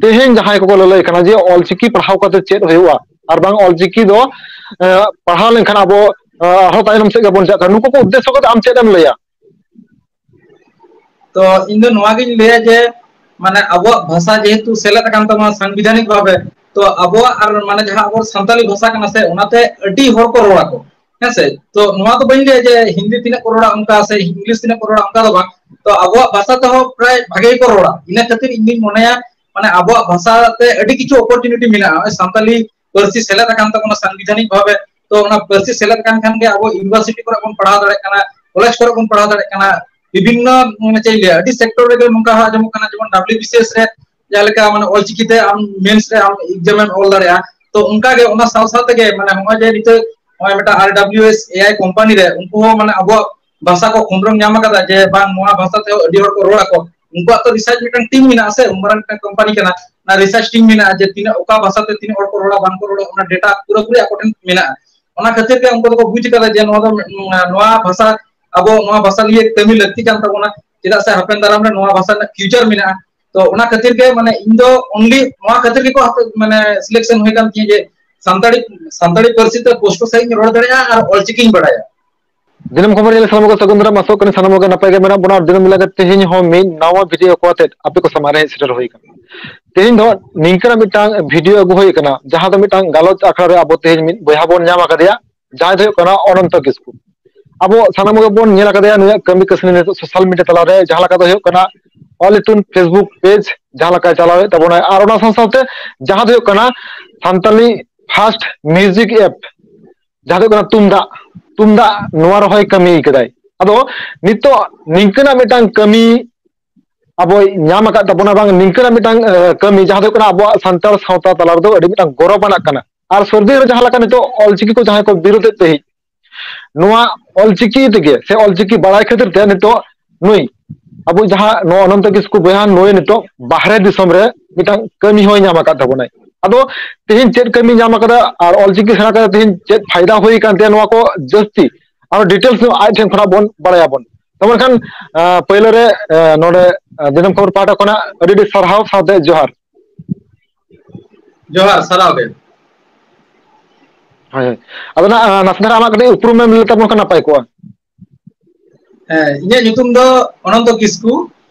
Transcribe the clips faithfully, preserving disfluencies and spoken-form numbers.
ᱛᱮᱦᱮᱧ ᱡᱟᱦᱟᱸᱭ ᱠᱚᱠᱚ ᱞᱟᱹᱞᱟᱹᱭ ᱠᱟᱱᱟ ᱡᱮ ᱚᱞᱪᱤᱠᱤ ᱯᱟᱲᱦᱟᱣ ᱠᱟᱛᱮ ᱪᱮᱫ ᱦᱩᱭᱩᱜᱼᱟ, ᱟᱨ ᱵᱟᱝ ᱚᱞᱪᱤᱠᱤ ᱫᱚ ᱯᱟᱲᱦᱟᱣ ᱞᱮᱱᱠᱷᱟᱱ ᱟᱵᱚ ᱟᱨᱦᱚᱸ ᱛᱟᱭᱱᱚᱢ ᱥᱮᱫ ᱜᱮᱵᱚᱱ ᱪᱟᱜ ᱠᱟᱱᱟ, ᱱᱩᱠᱩ ᱠᱚ ᱩᱫᱽᱫᱮᱥᱥᱚ ᱠᱟᱛᱮ ᱟᱢ ᱪᱮᱫ ᱮᱢ ᱞᱟᱹᱭᱟ? ᱛᱚ ᱤᱧ ᱫᱚ ᱱᱚᱣᱟ ᱜᱤᱧ ᱞᱟᱹᱭᱟ ᱡᱮ ᱢᱟᱱᱮ ᱟᱵᱚᱣᱟᱜ ᱵᱷᱟᱥᱟ ᱡᱮᱦᱮᱛᱩ ᱥᱮᱞᱮᱫ ᱟᱠᱟᱱ ᱛᱟᱵᱚᱱᱟ ᱥᱟᱝᱵᱤᱫᱷᱟᱱᱤᱠ ᱵᱷᱟᱵᱮ, ᱛᱚ ᱟᱵᱚᱣᱟᱜ ᱟᱨ ᱢᱟᱱᱮ ᱡᱟᱦᱟᱸ ᱟᱵᱚ ᱥᱟᱱᱛᱟᱞᱤ ᱵᱷᱟᱥᱟ ᱠᱟᱱᱟ ᱥᱮ, ᱚᱱᱟᱛᱮ ᱟᱹᱰᱤ ᱦᱚᱲ ᱠᱚ ᱨᱚᱲᱟ ᱠᱚ, ᱦᱮᱸ ᱥᱮ? ᱛᱚ ᱱᱚᱣᱟ ᱫᱚ ᱵᱟᱹᱧ ᱞᱟᱹᱭᱟ ᱡᱮ ᱦᱤᱱᱫᱤ ᱛᱤᱱᱟᱹᱜ ᱠᱚ ᱨᱚᱲᱟ ᱚᱱᱠᱟ ᱥᱮ ᱤᱝᱞᱤᱥ ᱛᱤᱱᱟᱹᱜ ᱠᱚ ᱨᱚᱲᱟ ᱚᱱᱠᱟ ᱫᱚ ᱵᱟᱝ, ᱛᱚ ᱟᱵᱚᱣᱟᱜ ᱵᱷᱟᱥᱟ ᱛᱮᱦᱚᱸ ᱯᱨᱟᱭ ᱵᱷᱟᱜᱮ ᱜᱮᱠᱚ ᱨᱚᱲᱟ᱾ ᱤᱱᱟᱹ ᱠᱷᱟᱹᱛᱤᱨ ᱤᱧ ᱫᱩᱧ ᱢᱚᱱᱮᱭᱟ ᱢᱟᱱᱮ ᱟᱵᱚᱣᱟᱜ ᱵᱷᱟᱥᱟ ᱛᱮ ᱟᱹᱰᱤ ᱠᱤᱪᱷᱩ ᱚᱯᱚᱨᱪᱩᱱᱤᱴᱤ ᱢᱮᱱᱟᱜᱼᱟ᱾ ᱱᱚᱜᱼᱚᱭ ᱥᱟᱱᱛᱟᱞᱤ ᱯᱟᱹᱨᱥᱤ ᱥᱮᱞᱮᱫ ᱟᱠᱟᱱ ᱛᱟᱵᱚᱱᱟ ᱥᱟᱝᱵᱤᱫᱷᱟᱱᱤᱠ ᱵᱷᱟᱵᱮ, ᱛᱚ ᱚᱱᱟ ᱯᱟᱹᱨᱥᱤ ᱥᱮᱞᱮᱫ ᱟᱠᱟᱱ ᱠᱷᱟᱱ ᱜᱮ ᱟᱵᱚ ᱤᱭᱩᱱᱤᱵᱷᱟᱨᱥᱤᱴᱤ ᱠᱚᱨᱮ ᱵᱚᱱ ᱯᱟᱲᱦᱟᱣ ᱫᱟᱲᱮᱭᱟᱜ ᱠᱟᱱᱟ, ᱠᱚᱞᱮᱡᱽ ᱠᱚᱨᱮ ᱵᱚᱱ ᱯᱟᱲᱦᱟᱣ ᱫᱟᱲᱮᱭᱟᱜ ᱠᱟᱱᱟ᱾ ᱵᱤᱵᱷᱤᱱᱱᱚ ᱢᱟᱱᱮ ᱪᱮᱫ ᱤᱧ ᱞᱟᱹᱭᱟ, ᱟᱹᱰᱤ ᱥᱮᱠᱴᱚᱨ ᱨᱮᱜᱮ ᱱᱚᱝᱠᱟ ᱦᱚᱸ ᱟᱸᱡᱚᱢᱚᱜ ᱠᱟᱱᱟ, ᱡᱮᱢᱚᱱ ᱰᱟᱵᱞᱤᱭᱩᱵᱤᱥᱤᱮᱥ ᱨᱮ ᱡᱟᱦᱟᱸ ᱞᱮᱠᱟ ᱢᱟᱱᱮ ᱚᱞᱪᱤᱠᱤ ᱛᱮ ᱟᱢ ᱢᱮᱱᱥ ᱨᱮ ᱟᱢ ᱮᱠᱡᱟᱢ ᱮᱢ ᱚᱞ ᱫᱟᱲᱮᱭᱟᱜᱼᱟ᱾ ᱛᱚ ᱚᱱᱠᱟ ᱜᱮ ᱚᱱᱟ ᱥᱟᱶ ᱥᱟᱶ ᱛᱮᱜᱮ ᱢᱟᱱᱮ ᱱᱚᱜᱼᱚᱭ ᱡᱮ ᱱᱤᱛᱚᱜ ᱱᱚᱜᱼᱚᱭ ᱢᱤᱫᱴᱟᱝ ᱟᱨ W S A I company ᱨᱮ ᱩᱱᱠᱩ ᱦᱚᱸ ᱢᱟᱱᱮ ᱟᱵᱚᱣᱟᱜ ᱵᱷᱟᱥᱟ ᱠᱚ ᱠᱷᱚᱸᱫᱽᱨᱚᱝ ᱧᱟᱢ ᱟᱠᱟᱫᱟ ᱡᱮ ᱵᱟᱝ ᱱᱚᱣᱟ ᱵᱷᱟᱥᱟ ᱛᱮᱦᱚᱸ ᱟᱹᱰᱤ ᱦᱚᱲ ᱠᱚ ᱨᱚᱲ ᱟᱠᱚ᱾ ᱩᱱᱠᱩᱣᱟᱜ ᱛᱚ ᱨᱤᱥᱟᱨᱪ ᱢᱤᱫᱴᱟᱝ ᱴᱤᱢ ᱢᱮᱱᱟᱜᱼᱟ ᱥᱮ, ᱩᱱ ᱢᱟᱨᱟᱝ ᱢᱤᱫᱴᱟᱝ ᱠᱳᱢᱯᱟᱱᱤ ᱠᱟᱱᱟ, ᱚᱱᱟ ᱨᱤᱥᱟᱨᱪ ᱴᱤᱢ ᱢᱮᱱᱟᱜᱼᱟ ᱡᱮ ᱛᱤᱱᱟᱹᱜ ᱚᱠᱟ ᱵᱷᱟᱥᱟ ᱛᱮ ᱛᱤᱱᱟᱹᱜ ᱦᱚᱲ ᱠᱚ ᱨᱚᱲᱟ ᱵᱟᱝ ᱠᱚ ᱨᱚᱲᱟ, ᱚᱱᱟ ᱰᱮᱴᱟ ᱯᱩᱨᱟᱹᱯᱩᱨᱤ ᱟᱠᱚ ᱴᱷᱮᱱ ᱢᱮᱱᱟᱜᱼᱟ᱾ ᱚᱱᱟ ᱠᱷᱟᱹᱛᱤᱨ ᱜᱮ ᱩᱱᱠᱩ ᱫᱚᱠᱚ ᱵᱩᱡᱽ ᱟᱠᱟᱫᱟ ᱡᱮ ᱱᱚᱣᱟ ᱫᱚ ᱱᱚᱣᱟ ᱵᱷᱟᱥᱟ ᱟᱵᱚ ᱱᱚᱣᱟ ᱵᱷᱟᱥᱟ ᱱᱤᱭᱮ ᱠᱟᱹᱢᱤ ᱞᱟᱹᱠᱛᱤ ᱠᱟᱱ ᱛᱟᱵᱚᱱᱟ, ᱪᱮᱫᱟᱜ ᱥᱮ ᱦᱟᱯᱮᱱ ᱫᱟᱨᱟᱢ ᱨᱮ ᱱᱚᱣᱟ ᱵᱷᱟᱥᱟ ᱨᱮᱱᱟᱜ ᱯᱷᱤᱭᱩᱪᱟᱨ ᱢᱮᱱᱟᱜᱼᱟ᱾ ᱛᱚ ᱚᱱᱟ ᱠᱷᱟᱹᱛᱤᱨ ᱜᱮ ᱢᱟᱱᱮ ᱤᱧ ᱫᱚ ᱚᱱᱞᱤ ᱱᱚᱣᱟ ᱠᱷᱟᱹᱛᱤᱨ ᱜᱮᱠᱚ ᱢᱟᱱᱮ ᱥᱤᱞᱮᱠᱥᱚᱱ ᱦᱩᱭ ᱠᱟᱱ ᱛᱤᱧᱟ ᱡᱮ ᱥᱟᱱᱛᱟᱲᱤ ᱥᱟᱱᱛᱟᱲᱤ ᱯᱟᱹᱨᱥᱤ ᱛᱮ ᱯᱩᱥᱴᱟᱹ ᱥᱟᱺᱦᱤᱡ ᱤᱧ ᱨᱚᱲ ᱫᱟᱲᱮᱭᱟᱜᱼᱟ ᱟᱨ ᱚᱞᱪᱤᱠᱤᱧ ᱵᱟᱲᱟᱭᱟ᱾ ᱫᱤᱱᱟᱹᱢ ᱠᱷᱚᱵᱚᱨ ᱧᱮᱞ ᱥᱟᱱᱟᱢ ᱠᱚ ᱥᱟᱹᱜᱩᱱ ᱫᱟᱨᱟᱢ, ᱟᱥᱚᱜ ᱠᱟᱹᱱᱟᱹᱧ ᱥᱟᱱᱟᱢ ᱠᱚᱜᱮ ᱱᱟᱯᱟᱭ ᱜᱮ ᱢᱮᱱᱟᱜ ᱵᱚᱱᱟ᱾ ᱟᱨ ᱫᱤᱱᱟᱹᱢ ᱞᱮᱠᱟ ᱛᱮᱦᱮᱧ ᱦᱚᱸ ᱢᱤᱫ ᱱᱟᱣᱟ ᱵᱷᱤᱰᱤᱭᱳ ᱠᱚ ᱟᱛᱮᱫ ᱟᱯᱮ ᱠᱚ ᱥᱟᱢᱟᱝ ᱨᱮ ᱦᱮᱡ ᱥᱮᱴᱮᱨ ᱦᱩᱭ ᱟᱠᱟᱱᱟ᱾ ᱛᱮᱦᱮᱧ ᱫᱚ ᱱᱤᱝᱠᱟᱹᱱᱟᱜ ᱢᱤᱫᱴᱟᱝ ᱵᱷᱤᱰᱤᱭᱳ ᱟᱹᱜᱩ ᱦᱩᱭ ᱟᱠᱟᱱᱟ, ᱡᱟᱦᱟᱸ ᱫᱚ ᱢᱤᱫᱴᱟᱝ ᱜᱟᱞᱚᱪ ᱟᱠᱷᱲᱟ ᱨᱮ ᱟᱵᱚ ᱛᱮᱦᱮᱧ ᱢᱤᱫ ᱵᱚᱭᱦᱟ ᱵᱚᱱ ᱧᱟᱢ ᱟᱠᱟᱫᱮᱭᱟ, ᱡᱟᱦᱟᱸᱭ ᱫᱚ ᱦᱩᱭᱩᱜ ᱠᱟᱱᱟ ᱚᱱᱚᱱᱛᱚ ᱠᱤᱥᱠᱩ᱾ ᱟᱵᱚ ᱥᱟᱱᱟᱢ ᱠᱚᱜᱮ ᱵᱚᱱ ᱧᱮᱞ ᱟᱠᱟᱫᱮᱭᱟ ᱱᱩᱭᱟᱜ ᱠᱟᱹᱢᱤ ᱠᱟᱹᱥᱱᱤ ᱱᱤᱛᱚᱜ ᱥᱳᱥᱟᱞ ᱢᱤᱰᱤᱭᱟ ᱛᱟᱞᱟᱨᱮ, ᱡᱟᱦᱟᱸ ᱞᱮᱠᱟ ᱫᱚ ᱦᱩᱭᱩᱜ ᱠᱟᱱᱟ ᱚᱞ ᱤᱛᱩᱱ ᱯᱷᱮᱥᱵᱩᱠ ᱯᱮᱡᱽ ᱡᱟᱦᱟᱸ ᱞᱮᱠᱟᱭ ᱪᱟᱞᱟᱣᱮᱫ ᱛᱟᱵᱚᱱᱟᱭ, ᱟᱨ ᱚᱱᱟ ᱥᱟᱶ ᱥᱟᱶᱛᱮ ᱡᱟᱦᱟᱸ ᱫᱚ ᱦᱩᱭᱩᱜ ᱠᱟᱱᱟ ᱥᱟᱱᱛᱟᱞᱤ ᱯᱷᱟᱥᱴ ᱢᱤᱣᱡᱤᱠ ᱮᱯ, ᱡᱟᱦᱟᱸ ᱫᱚ ᱦᱩᱭᱩᱜ ᱠᱟᱱᱟ ᱛᱩᱢᱫᱟᱜ, ᱛᱩᱢᱫᱟᱜ ᱱᱚᱣᱟ ᱨᱚᱦᱚᱭ ᱠᱟᱹᱢᱤ ᱠᱟᱫᱟᱭ᱾ ᱟᱫᱚ ᱱᱤᱛᱚᱜ ᱱᱤᱝᱠᱟᱹᱱᱟᱜ ᱢᱤᱫᱴᱟᱝ ᱠᱟᱹᱢᱤ ᱟᱵᱚᱭ ᱧᱟᱢ ᱟᱠᱟᱫ ᱛᱟᱵᱚᱱᱟ, ᱵᱟᱝ ᱱᱤᱝᱠᱟᱹᱱᱟᱜ ᱢᱤᱫᱴᱟᱝ, ᱮ, ᱠᱟᱹᱢᱤ ᱡᱟᱦᱟᱸ ᱫᱚ ᱦᱩᱭᱩᱜ ᱠᱟᱱᱟ ᱟᱵᱚᱣᱟᱜ ᱥᱟᱱᱛᱟᱲ ᱥᱟᱶᱛᱟ ᱛᱟᱞᱟ ᱨᱮᱫᱚ ᱟᱹᱰᱤ ᱢᱤᱫᱴᱟᱝ ᱜᱚᱨᱚᱵᱽ ᱟᱱᱟᱜ ᱠᱟᱱᱟ᱾ ᱟᱨ ᱥᱟᱹᱨᱫᱤ ᱨᱮ ᱡᱟᱦᱟᱸ ᱞᱮᱠᱟ ᱱᱤᱛᱚᱜ ᱚᱞᱪᱤᱠᱤ ᱠᱚ ᱡᱟᱦᱟᱸᱭ ᱠᱚ ᱵᱤᱨᱳᱫᱮᱫ ᱛᱟᱦᱮᱸᱫ, ᱱᱚᱣᱟ ᱚᱞᱪᱤᱠᱤ ᱛᱮᱜᱮ ᱥᱮ ᱚᱞᱪᱤᱠᱤ ᱵᱟᱲᱟᱭ ᱠᱷᱟᱹᱛᱤᱨ ᱛᱮ ᱱᱤᱛᱚᱜ ᱱᱩᱭ ᱟᱵᱚ ᱡᱟᱦᱟᱸ ᱱᱚᱣᱟ ᱚᱱᱚᱱᱛᱚ ᱠᱤᱥᱠᱩ ᱵᱚᱭᱦᱟ, ᱱᱩᱭ ᱱᱤᱛᱚᱜ ᱵᱟᱦᱨᱮ ᱫᱤᱥᱚᱢ ᱨᱮ ᱢᱤᱫᱴᱟᱝ ᱠᱟᱹᱢᱤ ᱦᱚᱸᱭ ᱧᱟᱢ ᱟᱠᱟᱫ ᱛᱟᱵᱚᱱᱟᱭ᱾ ᱟᱫᱚ ᱛᱮᱦᱮᱧ ᱪᱮᱫ ᱠᱟᱹᱢᱤ ᱧᱟᱢ ᱟᱠᱟᱫᱟ ᱟᱨ ᱚᱞᱪᱤᱠᱤ ᱥᱮᱬᱟ ᱠᱟᱛᱮ ᱛᱮᱦᱮᱧ ᱪᱮᱫ ᱯᱷᱟᱭᱫᱟ ᱦᱩᱭ ᱟᱠᱟᱱ ᱛᱟᱭᱟ, ᱱᱚᱣᱟ ᱠᱚ ᱡᱟᱹᱥᱛᱤ ᱟᱨᱚ ᱰᱤᱴᱮᱞᱥ ᱧᱚᱜ ᱟᱡ ᱴᱷᱮᱱ ᱠᱷᱚᱱᱟᱜ ᱵᱚᱱ ᱵᱟᱲᱟᱭᱟᱵᱚᱱ᱾ ᱛᱚ ᱢᱮᱱᱠᱷᱟᱱ, ᱟᱸ, ᱯᱳᱭᱞᱳ ᱨᱮ, ᱟᱸ, ᱱᱚᱰᱮ, ᱟᱸ, ᱫᱤᱱᱟᱹᱢ ᱠᱷᱚᱵᱚᱨ ᱯᱟᱦᱴᱟ ᱠᱷᱚᱱᱟᱜ ᱟᱹᱰᱤ ᱟᱹᱰᱤ ᱥᱟᱨᱦᱟᱣ ᱥᱟᱶᱛᱮ ᱡᱚᱦᱟᱨ᱾ ᱡᱚᱦᱟᱨ ᱥᱟᱨᱟᱣ ᱜᱮ᱾ ᱦᱳᱭ ᱦᱳᱭ᱾ ᱟᱫᱚ ᱱᱟᱜ ᱱᱟᱥᱮ ᱫᱷᱟᱨᱟ ᱟᱢᱟᱜ ᱠᱟᱹᱴᱤᱡ ᱩᱯᱨᱩᱢ ᱮᱢ ᱞᱟᱹᱭ ᱛᱟᱵᱚᱱ ᱠᱷᱟᱱ ᱱᱟᱯᱟᱭ ᱠᱚᱜᱼᱟ᱾ ᱦᱮᱸ, ᱤᱧᱟᱹᱜ ᱧᱩᱛᱩᱢ ᱫᱚ ᱚᱱᱚᱱᱛᱚ ᱠᱤᱥᱠᱩ᱾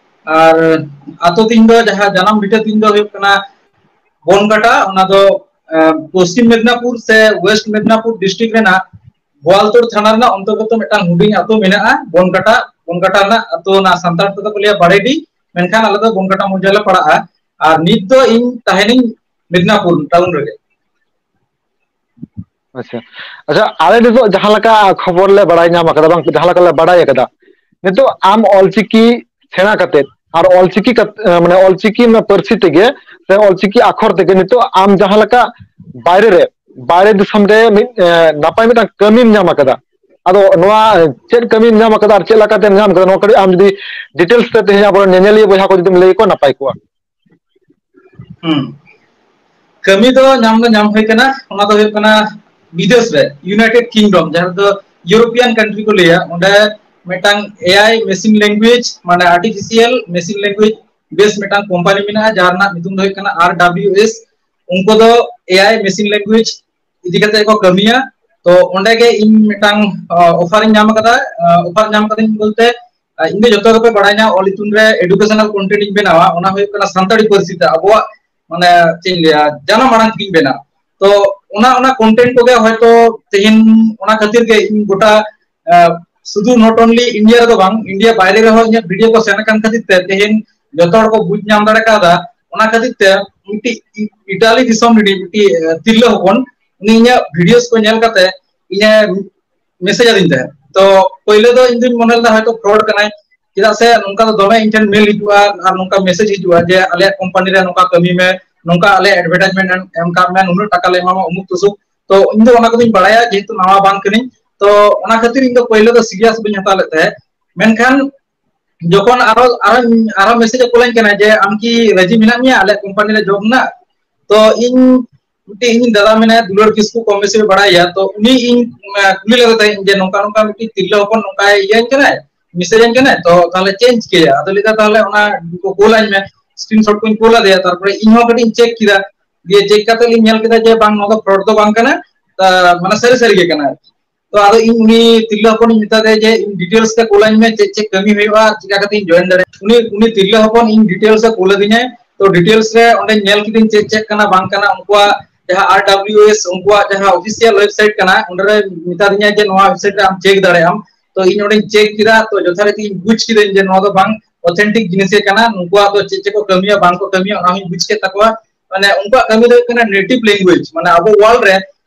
ᱟᱨ ᱟᱛᱳ ᱛᱤᱧ ᱫᱚ, ᱡᱟᱦᱟᱸ ᱡᱟᱱᱟᱢ ᱵᱷᱤᱴᱟᱹ ᱛᱤᱧ ᱫᱚ ᱦᱩᱭᱩᱜ ᱠᱟᱱᱟ ᱵᱚᱱᱠᱟᱴᱟ, ᱚᱱᱟ ᱫᱚ ᱯᱚᱥᱪᱤᱢ ᱢᱮᱫᱽᱱᱟᱯᱩᱨ ᱥᱮ ᱳᱭᱮᱥᱴ ᱢᱮᱫᱽᱱᱟᱯᱩᱨ ᱰᱤᱥᱴᱨᱤᱠᱴ ᱨᱮᱱᱟᱜ ᱵᱳᱣᱟᱞᱛᱳᱲ ᱛᱷᱟᱱᱟ ᱨᱮᱱᱟᱜ ᱚᱱᱛᱚᱨᱜᱚᱛᱚ ᱢᱤᱫᱴᱟᱝ ᱦᱩᱰᱤᱧ ᱟᱛᱳ ᱢᱮᱱᱟᱜᱼᱟ ᱵᱚᱱᱠᱟᱴᱟ᱾ ᱵᱚᱱᱠᱟᱴᱟ ᱨᱮᱱᱟᱜ ᱟᱛᱳ ᱨᱮᱱᱟᱜ ᱥᱟᱱᱛᱟᱲ ᱛᱮᱫᱚ ᱠᱚ ᱞᱟᱹᱭᱟ ᱵᱟᱲᱮᱰᱤ, ᱢᱮᱱᱠᱷᱟᱱ ᱟᱞᱮ ᱫᱚ ᱵᱚᱱᱠᱟᱴᱟ ᱢᱚᱣᱡᱟ ᱞᱮ ᱯᱟᱲᱟᱜᱼᱟ᱾ ᱟᱨ ᱱᱤᱛ ᱫᱚ ᱤᱧ ᱛᱟᱦᱮᱱᱤᱧ ᱢᱮᱫᱽᱱᱟᱯᱩᱨ ᱴᱟᱣᱩᱱ ᱨᱮᱜᱮ᱾ ᱟᱪᱪᱷᱟ, ᱟᱪᱪᱷᱟ, ᱟᱞᱮ ᱱᱤᱛᱚᱜ ᱡᱟᱦᱟᱸ ᱞᱮᱠᱟ ᱠᱷᱚᱵᱚᱨ ᱞᱮ ᱵᱟᱲᱟᱭ ᱧᱟᱢ ᱟᱠᱟᱫᱟ, ᱵᱟᱝ ᱡᱟᱦᱟᱸ ᱞᱮᱠᱟ ᱞᱮ ᱵᱟᱲᱟᱭ ᱟᱠᱟᱫᱟ, ᱱᱤᱛᱚᱜ ᱟᱢ ᱚᱞᱪᱤᱠᱤ ᱥᱮᱬᱟ ᱠᱟᱛᱮ ᱟᱨ ᱚᱞᱪᱤᱠᱤ ᱠᱟᱛ-, ᱢᱟᱱᱮ ᱚᱞᱪᱤᱠᱤ ᱨᱮᱱᱟᱜ ᱯᱟᱹᱨᱥᱤ ᱛᱮᱜᱮ ᱥᱮ ᱚᱞᱪᱤᱠᱤ ᱟᱠᱷᱚᱨ ᱛᱮᱜᱮ ᱱᱤᱛᱚᱜ ᱟᱢ ᱡᱟᱦᱟᱸ ᱞᱮᱠᱟ ᱵᱟᱭᱨᱮ ᱨᱮ, ᱵᱟᱭᱨᱮ ᱫᱤᱥᱚᱢ ᱨᱮ ᱢᱤᱫ ᱱᱟᱯᱟᱭ ᱢᱤᱫᱴᱟᱝ ᱠᱟᱹᱢᱤᱢ ᱧᱟᱢ ᱟᱠᱟᱫᱟ᱾ ᱟᱫᱚ ᱱᱚᱣᱟ ᱪᱮᱫ ᱠᱟᱹᱢᱤᱢ ᱧᱟᱢ ᱟᱠᱟᱫᱟ ᱟᱨ ᱪᱮᱫ ᱞᱮᱠᱟᱛᱮᱢ ᱧᱟᱢ ᱟᱠᱟᱫᱟ, ᱱᱚᱣᱟ ᱠᱟᱹᱴᱤᱡ ᱟᱢ ᱡᱩᱫᱤ ᱰᱤᱴᱮᱞᱥ ᱛᱮ ᱛᱮᱦᱮᱧ ᱟᱵᱚᱨᱮᱱ ᱧᱮᱧᱮᱞᱤᱭᱟᱹ ᱵᱚᱭᱦᱟ ᱠᱚ ᱡᱩᱫᱤᱢ ᱞᱟᱹᱭ ᱟᱠᱚᱣᱟ ᱱᱟᱯᱟᱭ ᱠᱚᱜᱼᱟ᱾ ᱦᱩᱸ᱾ ᱠᱟᱹᱢᱤ ᱫᱚ ᱧᱟᱢ ᱫᱚ ᱧᱟᱢ ᱦᱩᱭ ᱠᱟᱱᱟ, ᱚᱱᱟ ᱫᱚ ᱦᱩᱭᱩᱜ ᱠᱟᱱᱟ ᱵᱤᱫᱮᱥ ᱨᱮ, ᱤᱭᱩᱱᱟᱭᱴᱮᱰ ᱠᱤᱝᱰᱚᱢ, ᱡᱟᱦᱟᱸ ᱫᱚ ᱤᱭᱩᱨᱳᱯᱤᱭᱟᱱ ᱠᱟᱱᱴᱨᱤ ᱠᱚ ᱞᱟᱹᱭᱟ, ᱚᱸᱰᱮ ᱢᱤᱫᱴᱟᱝ ᱮ ᱟᱭ ᱢᱮᱥᱤᱱ ᱞᱮᱝᱜᱩᱭᱮᱡᱽ, ᱢᱟᱱᱮ ᱟᱨᱴᱤᱯᱷᱤᱥᱤᱭᱟᱞ ᱢᱮᱥᱤᱱ ᱞᱮᱝᱜᱩᱭᱮᱡᱽ ᱵᱮᱥ ᱢᱤᱫᱴᱟᱝ ᱠᱳᱢᱯᱟᱱᱤ ᱢᱮᱱᱟᱜᱼᱟ, ᱡᱟᱦᱟᱸ ᱨᱮᱱᱟᱜ ᱧᱩᱛᱩᱢ ᱫᱚ ᱦᱩᱭᱩᱜ ᱠᱟᱱᱟ ᱟᱨ ᱰᱟᱵᱞᱤᱭᱩ ᱮᱥ᱾ ᱩᱱᱠᱩ ᱫᱚ ᱮ ᱟᱭ ᱢᱮᱥᱤᱱ ᱞᱮᱝᱜᱩᱭᱮᱡᱽ ᱤᱫᱤ ᱠᱟᱛᱮ ᱠᱚ ᱠᱟᱹᱢᱤᱭᱟ᱾ ᱛᱚ ᱚᱸᱰᱮ ᱜᱮ ᱤᱧ ᱢᱤᱫᱴᱟᱝ ᱚᱯᱷᱟᱨ ᱤᱧ ᱧᱟᱢ ᱟᱠᱟᱫᱟ᱾ ᱚᱯᱷᱟᱨ ᱧᱟᱢ ᱠᱟᱫᱟᱧ ᱵᱚᱞᱛᱮ, ᱤᱧ ᱫᱚ ᱡᱚᱛᱚ ᱜᱮᱯᱮ ᱵᱟᱲᱟᱭ ᱧᱟᱢᱟ, ᱚᱞ ᱤᱛᱩᱱ ᱨᱮ ᱮᱰᱩᱠᱮᱥᱚᱱᱟᱞ ᱠᱚᱱᱴᱮᱱᱴ ᱤᱧ ᱵᱮᱱᱟᱣᱟ, ᱚᱱᱟ ᱦᱩᱭᱩᱜ ᱠᱟᱱᱟ ᱥᱟᱱᱛᱟᱲᱤ ᱯᱟᱹᱨᱥᱤ ᱛᱮ ᱟᱵᱚᱣᱟᱜ, ᱢᱟᱱᱮ ᱪᱮᱫ ᱤᱧ ᱞᱟᱹᱭᱟ, ᱡᱟᱱᱟᱢ ᱟᱲᱟᱝ ᱛᱮᱜᱤᱧ ᱵᱮᱱᱟᱣᱟ᱾ ᱛᱚ ᱚᱱᱟ ᱚᱱᱟ ᱠᱚᱱᱴᱮᱱᱴ ᱠᱚᱜᱮ ᱦᱚᱭᱛᱚ ᱛᱮᱦᱮᱧ ᱚᱱᱟ ᱠᱷᱟᱹᱛᱤᱨ ᱜᱮ ᱤᱧ ᱜᱚᱴᱟ, ᱥᱩᱫᱷᱩ not only India ᱨᱮᱫᱚ ᱵᱟᱝ, India ᱵᱟᱭᱨᱮ ᱨᱮᱦᱚᱸ ᱤᱧᱟᱹᱜ ᱵᱷᱤᱰᱤᱭᱳ ᱠᱚ ᱥᱮᱱ ᱟᱠᱟᱱ ᱠᱷᱟᱹᱛᱤᱨ ᱛᱮ ᱛᱮᱦᱮᱧ ᱡᱚᱛᱚ ᱦᱚᱲ ᱠᱚ ᱵᱩᱡᱽ ᱧᱟᱢ ᱫᱟᱲᱮ ᱠᱟᱣᱫᱟ᱾ ᱚᱱᱟ ᱠᱷᱟᱹᱛᱤᱨ ᱛᱮ ᱢᱤᱫᱴᱤᱡ ᱤ-, ᱤᱴᱟᱞᱤ ᱫᱤᱥᱚᱢ ᱨᱤᱱᱤᱡ ᱢᱤᱫᱴᱤᱡ, ᱮ, ᱛᱤᱨᱞᱟᱹ ᱦᱚᱯᱚᱱ, ᱩᱱᱤ ᱤᱧᱟᱹᱜ ᱵᱷᱤᱰᱤᱭᱳᱥ ᱠᱚ ᱧᱮᱞ ᱠᱟᱛᱮ ᱤᱧᱮ ᱢᱮᱥᱮᱡᱽ ᱟᱹᱫᱤᱧ ᱛᱟᱦᱮᱸᱫ᱾ ᱛᱚ ᱯᱳᱭᱞᱳ ᱫᱚ ᱤᱧ ᱫᱩᱧ ᱢᱚᱱᱮ ᱞᱮᱫᱟ ᱦᱚᱭᱛᱚ ᱯᱷᱨᱚᱰ ᱠᱟᱱᱟᱭ, ᱪᱮᱫᱟᱜ ᱥᱮ ᱱᱚᱝᱠᱟ ᱫᱚ ᱫᱚᱢᱮ ᱤᱧ ᱴᱷᱮᱱ ᱢᱮᱞ ᱦᱤᱡᱩᱜᱼᱟ ᱟᱨ ᱱᱚᱝᱠᱟ ᱢᱮᱥᱮᱡᱽ ᱦᱤᱡᱩᱜᱼᱟ ᱡᱮ ᱟᱞᱮᱭᱟᱜ ᱠᱳᱢᱯᱟᱱᱤ ᱨᱮ ᱱᱚᱝᱠᱟ ᱠᱟᱹᱢᱤ ᱢᱮ, ᱱᱚᱝᱠᱟ ᱟᱞᱮ ᱮᱰᱵᱷᱮᱴᱟᱡᱽᱢᱮᱱᱴ ᱮᱢ, ᱮᱢ ᱠᱟᱜ ᱢᱮ, ᱱᱩᱱᱟᱹᱜ ᱴᱟᱠᱟ ᱞᱮ ᱮᱢᱟᱢᱟ, ᱩᱢᱩᱠ ᱛᱩᱥᱩᱠ᱾ ᱛᱚ ᱤᱧ ᱫᱚ ᱚᱱᱟ ᱠᱚᱫᱚᱧ ᱵᱟᱲᱟᱭᱟ, ᱡᱮᱦᱮᱛᱩ ᱱᱟᱣᱟ ᱵᱟᱝ ᱠᱟᱹᱱᱟᱹᱧ᱾ ᱛᱚ ᱚᱱᱟ ᱠᱷᱟᱹᱛᱤᱨ ᱤᱧ ᱫᱚ ᱯᱳᱭᱞᱳ ᱫᱚ ᱥᱤᱨᱤᱭᱟᱥ ᱵᱟᱹᱧ ᱦᱟᱛᱟᱣ ᱞᱮᱫ ᱛᱟᱦᱮᱸᱫ᱾ ᱢᱮᱱᱠᱷᱟᱱ ᱡᱚᱠᱷᱚᱱ ᱟᱨᱚ, ᱟᱨᱚ, ᱟᱨᱚ ᱢᱮᱥᱮᱡᱽ ᱮ ᱠᱳᱞᱟᱹᱧ ᱠᱟᱱᱟ ᱡᱮ, "ᱟᱢ ᱠᱤ ᱨᱟᱹᱡᱤ ᱢᱮᱱᱟᱜ ᱢᱮᱭᱟ ᱟᱞᱮᱭᱟᱜ ᱠᱳᱢᱯᱟᱱᱤ ᱨᱮ ᱡᱚᱵ ᱨᱮᱱᱟᱜ?" ᱛᱚ ᱤᱧ ᱢᱤᱫᱴᱤᱡ, ᱤᱧ ᱫᱟᱫᱟ ᱢᱮᱱᱟᱭᱟ, ᱫᱩᱞᱟᱹᱲ ᱠᱤᱥᱠᱩ, ᱠᱚᱢ ᱵᱮᱥᱤ ᱯᱮ ᱵᱟᱲᱟᱭᱟ, ᱛᱚ ᱩᱱᱤ ᱤᱧ, ᱮ, ᱠᱩᱞᱤ ᱞᱮᱫᱮ ᱛᱟᱦᱮᱸᱫ ᱡᱮ, "ᱱᱚᱝᱠᱟ ᱱᱚᱝᱠᱟ ᱢᱤᱫᱴᱤᱡ ᱛᱤᱨᱞᱟᱹ ᱦᱚᱯᱚᱱ ᱱᱚᱝᱠᱟᱭ ᱤᱭᱟᱹᱧ ᱠᱟᱱᱟᱭ, ᱢᱮᱥᱮᱡᱽ ᱟᱹᱧ ᱠᱟᱱᱟᱭ, ᱛᱚ ᱛᱟᱦᱞᱮ ᱪᱮᱫ ᱤᱧ ᱪᱤᱠᱟᱹᱭᱟ?" ᱟᱫᱚ ᱞᱟᱹᱭ ᱫᱟ, "ᱛᱟᱦᱞᱮ ᱚᱱᱟ ᱠᱚ ᱠᱳᱞᱟᱹᱧ ᱢᱮ᱾" ᱥᱠᱨᱤᱱᱥᱚᱴ ᱠᱚᱧ ᱠᱳᱞ ᱟᱫᱮᱭᱟ, ᱛᱟᱨᱯᱚᱨᱮ ᱤᱧ ᱦᱚᱸ ᱠᱟᱹᱴᱤᱡ ᱤᱧ ᱪᱮᱠ ᱠᱮᱫᱟ᱾ ᱫᱤᱭᱮ ᱪᱮᱠ ᱠᱟᱛᱮ ᱞᱤᱧ ᱧᱮᱞ ᱠᱮᱫᱟ ᱡᱮ ᱵᱟᱝ, ᱱᱚᱣᱟ ᱫᱚ ᱯᱷᱨᱚᱰ ᱫᱚ ᱵᱟᱝ ᱠᱟᱱᱟ, ᱢᱟᱱᱮ ᱥᱟᱹᱨᱤ ᱥᱟᱹᱨᱤ ᱜᱮ ᱠᱟᱱᱟ᱾ ᱛᱚ ᱟᱫᱚ ᱤᱧ ᱩᱱᱤ ᱛᱤᱨᱞᱟᱹ ᱦᱚᱯᱚᱱᱤᱧ ᱢᱮᱛᱟ ᱫᱮᱭᱟ ᱡᱮ ᱤᱧ ᱰᱤᱴᱮᱞᱥ ᱛᱮ ᱠᱩᱞᱟᱹᱧ ᱢᱮ, ᱪᱮᱫ ᱪᱮᱫ ᱠᱟᱹᱢᱤ ᱦᱩᱭᱩᱜᱼᱟ, ᱪᱤᱠᱟ ᱠᱟᱛᱮ ᱤᱧ ᱡᱚᱭᱮᱱ ᱫᱟᱲᱮᱭᱟᱜᱼᱟ᱾ ᱩᱱᱤ ᱩᱱᱤ ᱛᱤᱨᱞᱟᱹ ᱦᱚᱯᱚᱱ ᱤᱧ ᱰᱤᱴᱮᱞᱥ ᱮ ᱠᱩᱞ ᱟᱹᱫᱤᱧᱟᱭ᱾ ᱛᱚ ᱰᱤᱴᱮᱞᱥ ᱨᱮ ᱚᱸᱰᱮ ᱧᱮᱞ ᱠᱤᱫᱟᱹᱧ ᱪᱮᱫ ᱪᱮᱫ ᱠᱟᱱᱟ ᱵᱟᱝ ᱠᱟᱱᱟ, ᱩᱱᱠᱩᱣᱟᱜ ᱡᱟᱦᱟᱸ ᱟᱨ ᱰᱟᱵᱞᱤᱭᱩ ᱮᱥ ᱩᱱᱠᱩᱣᱟᱜ ᱡᱟᱦᱟᱸ ᱚᱯᱷᱤᱥᱤᱭᱟᱞ ᱣᱮᱵᱥᱟᱭᱤᱴ ᱠᱟᱱᱟ, ᱚᱸᱰᱮ ᱨᱮ ᱢᱮᱛᱟ ᱫᱤᱧᱟ ᱡᱮ ᱱᱚᱣᱟ ᱣᱮᱵᱥᱟᱭᱤᱴ ᱨᱮ ᱟᱢ ᱪᱮᱠ ᱫᱟᱲᱮᱭᱟᱜ ᱟᱢ᱾ ᱛᱚ ᱤᱧ ᱚᱸᱰᱮᱧ ᱪᱮᱠ ᱠᱮᱫᱟ, ᱛᱚ ᱡᱚᱛᱷᱟᱨᱤᱛᱤ ᱤᱧ ᱵᱩᱡ ᱠᱤᱫᱟᱹᱧ ᱡᱮ ᱱᱚᱣᱟ ᱫᱚ ᱵᱟᱝ ᱚᱛᱷᱮᱱᱴᱤᱠ ᱡᱤᱱᱤᱥ ᱜᱮ ᱠᱟᱱᱟ, ᱱᱩᱠᱩᱣᱟᱜ ᱫᱚ ᱪᱮᱫ ᱪᱮᱫ ᱠᱚ ᱠᱟᱹᱢᱤᱭᱟ ᱵᱟᱝ ᱠᱚ ᱠᱟᱹᱢᱤᱭᱟ ᱚᱱᱟ ᱦᱚᱸᱧ ᱵᱩᱡ ᱠᱮᱫ ᱛᱟᱠᱚᱣᱟ᱾ ᱢᱟᱱᱮ ᱩᱱᱠᱩᱣᱟᱜ ᱠᱟᱹᱢᱤ ᱫᱚ ᱦᱩᱭᱩᱜ ᱠᱟᱱᱟ ᱱᱮᱴᱤᱵᱷ ᱞᱮᱝᱜᱩᱭᱮᱡᱽ, ᱢᱟᱱᱮ ᱟᱵᱚ ᱣᱟᱨᱞᱰ ᱨᱮ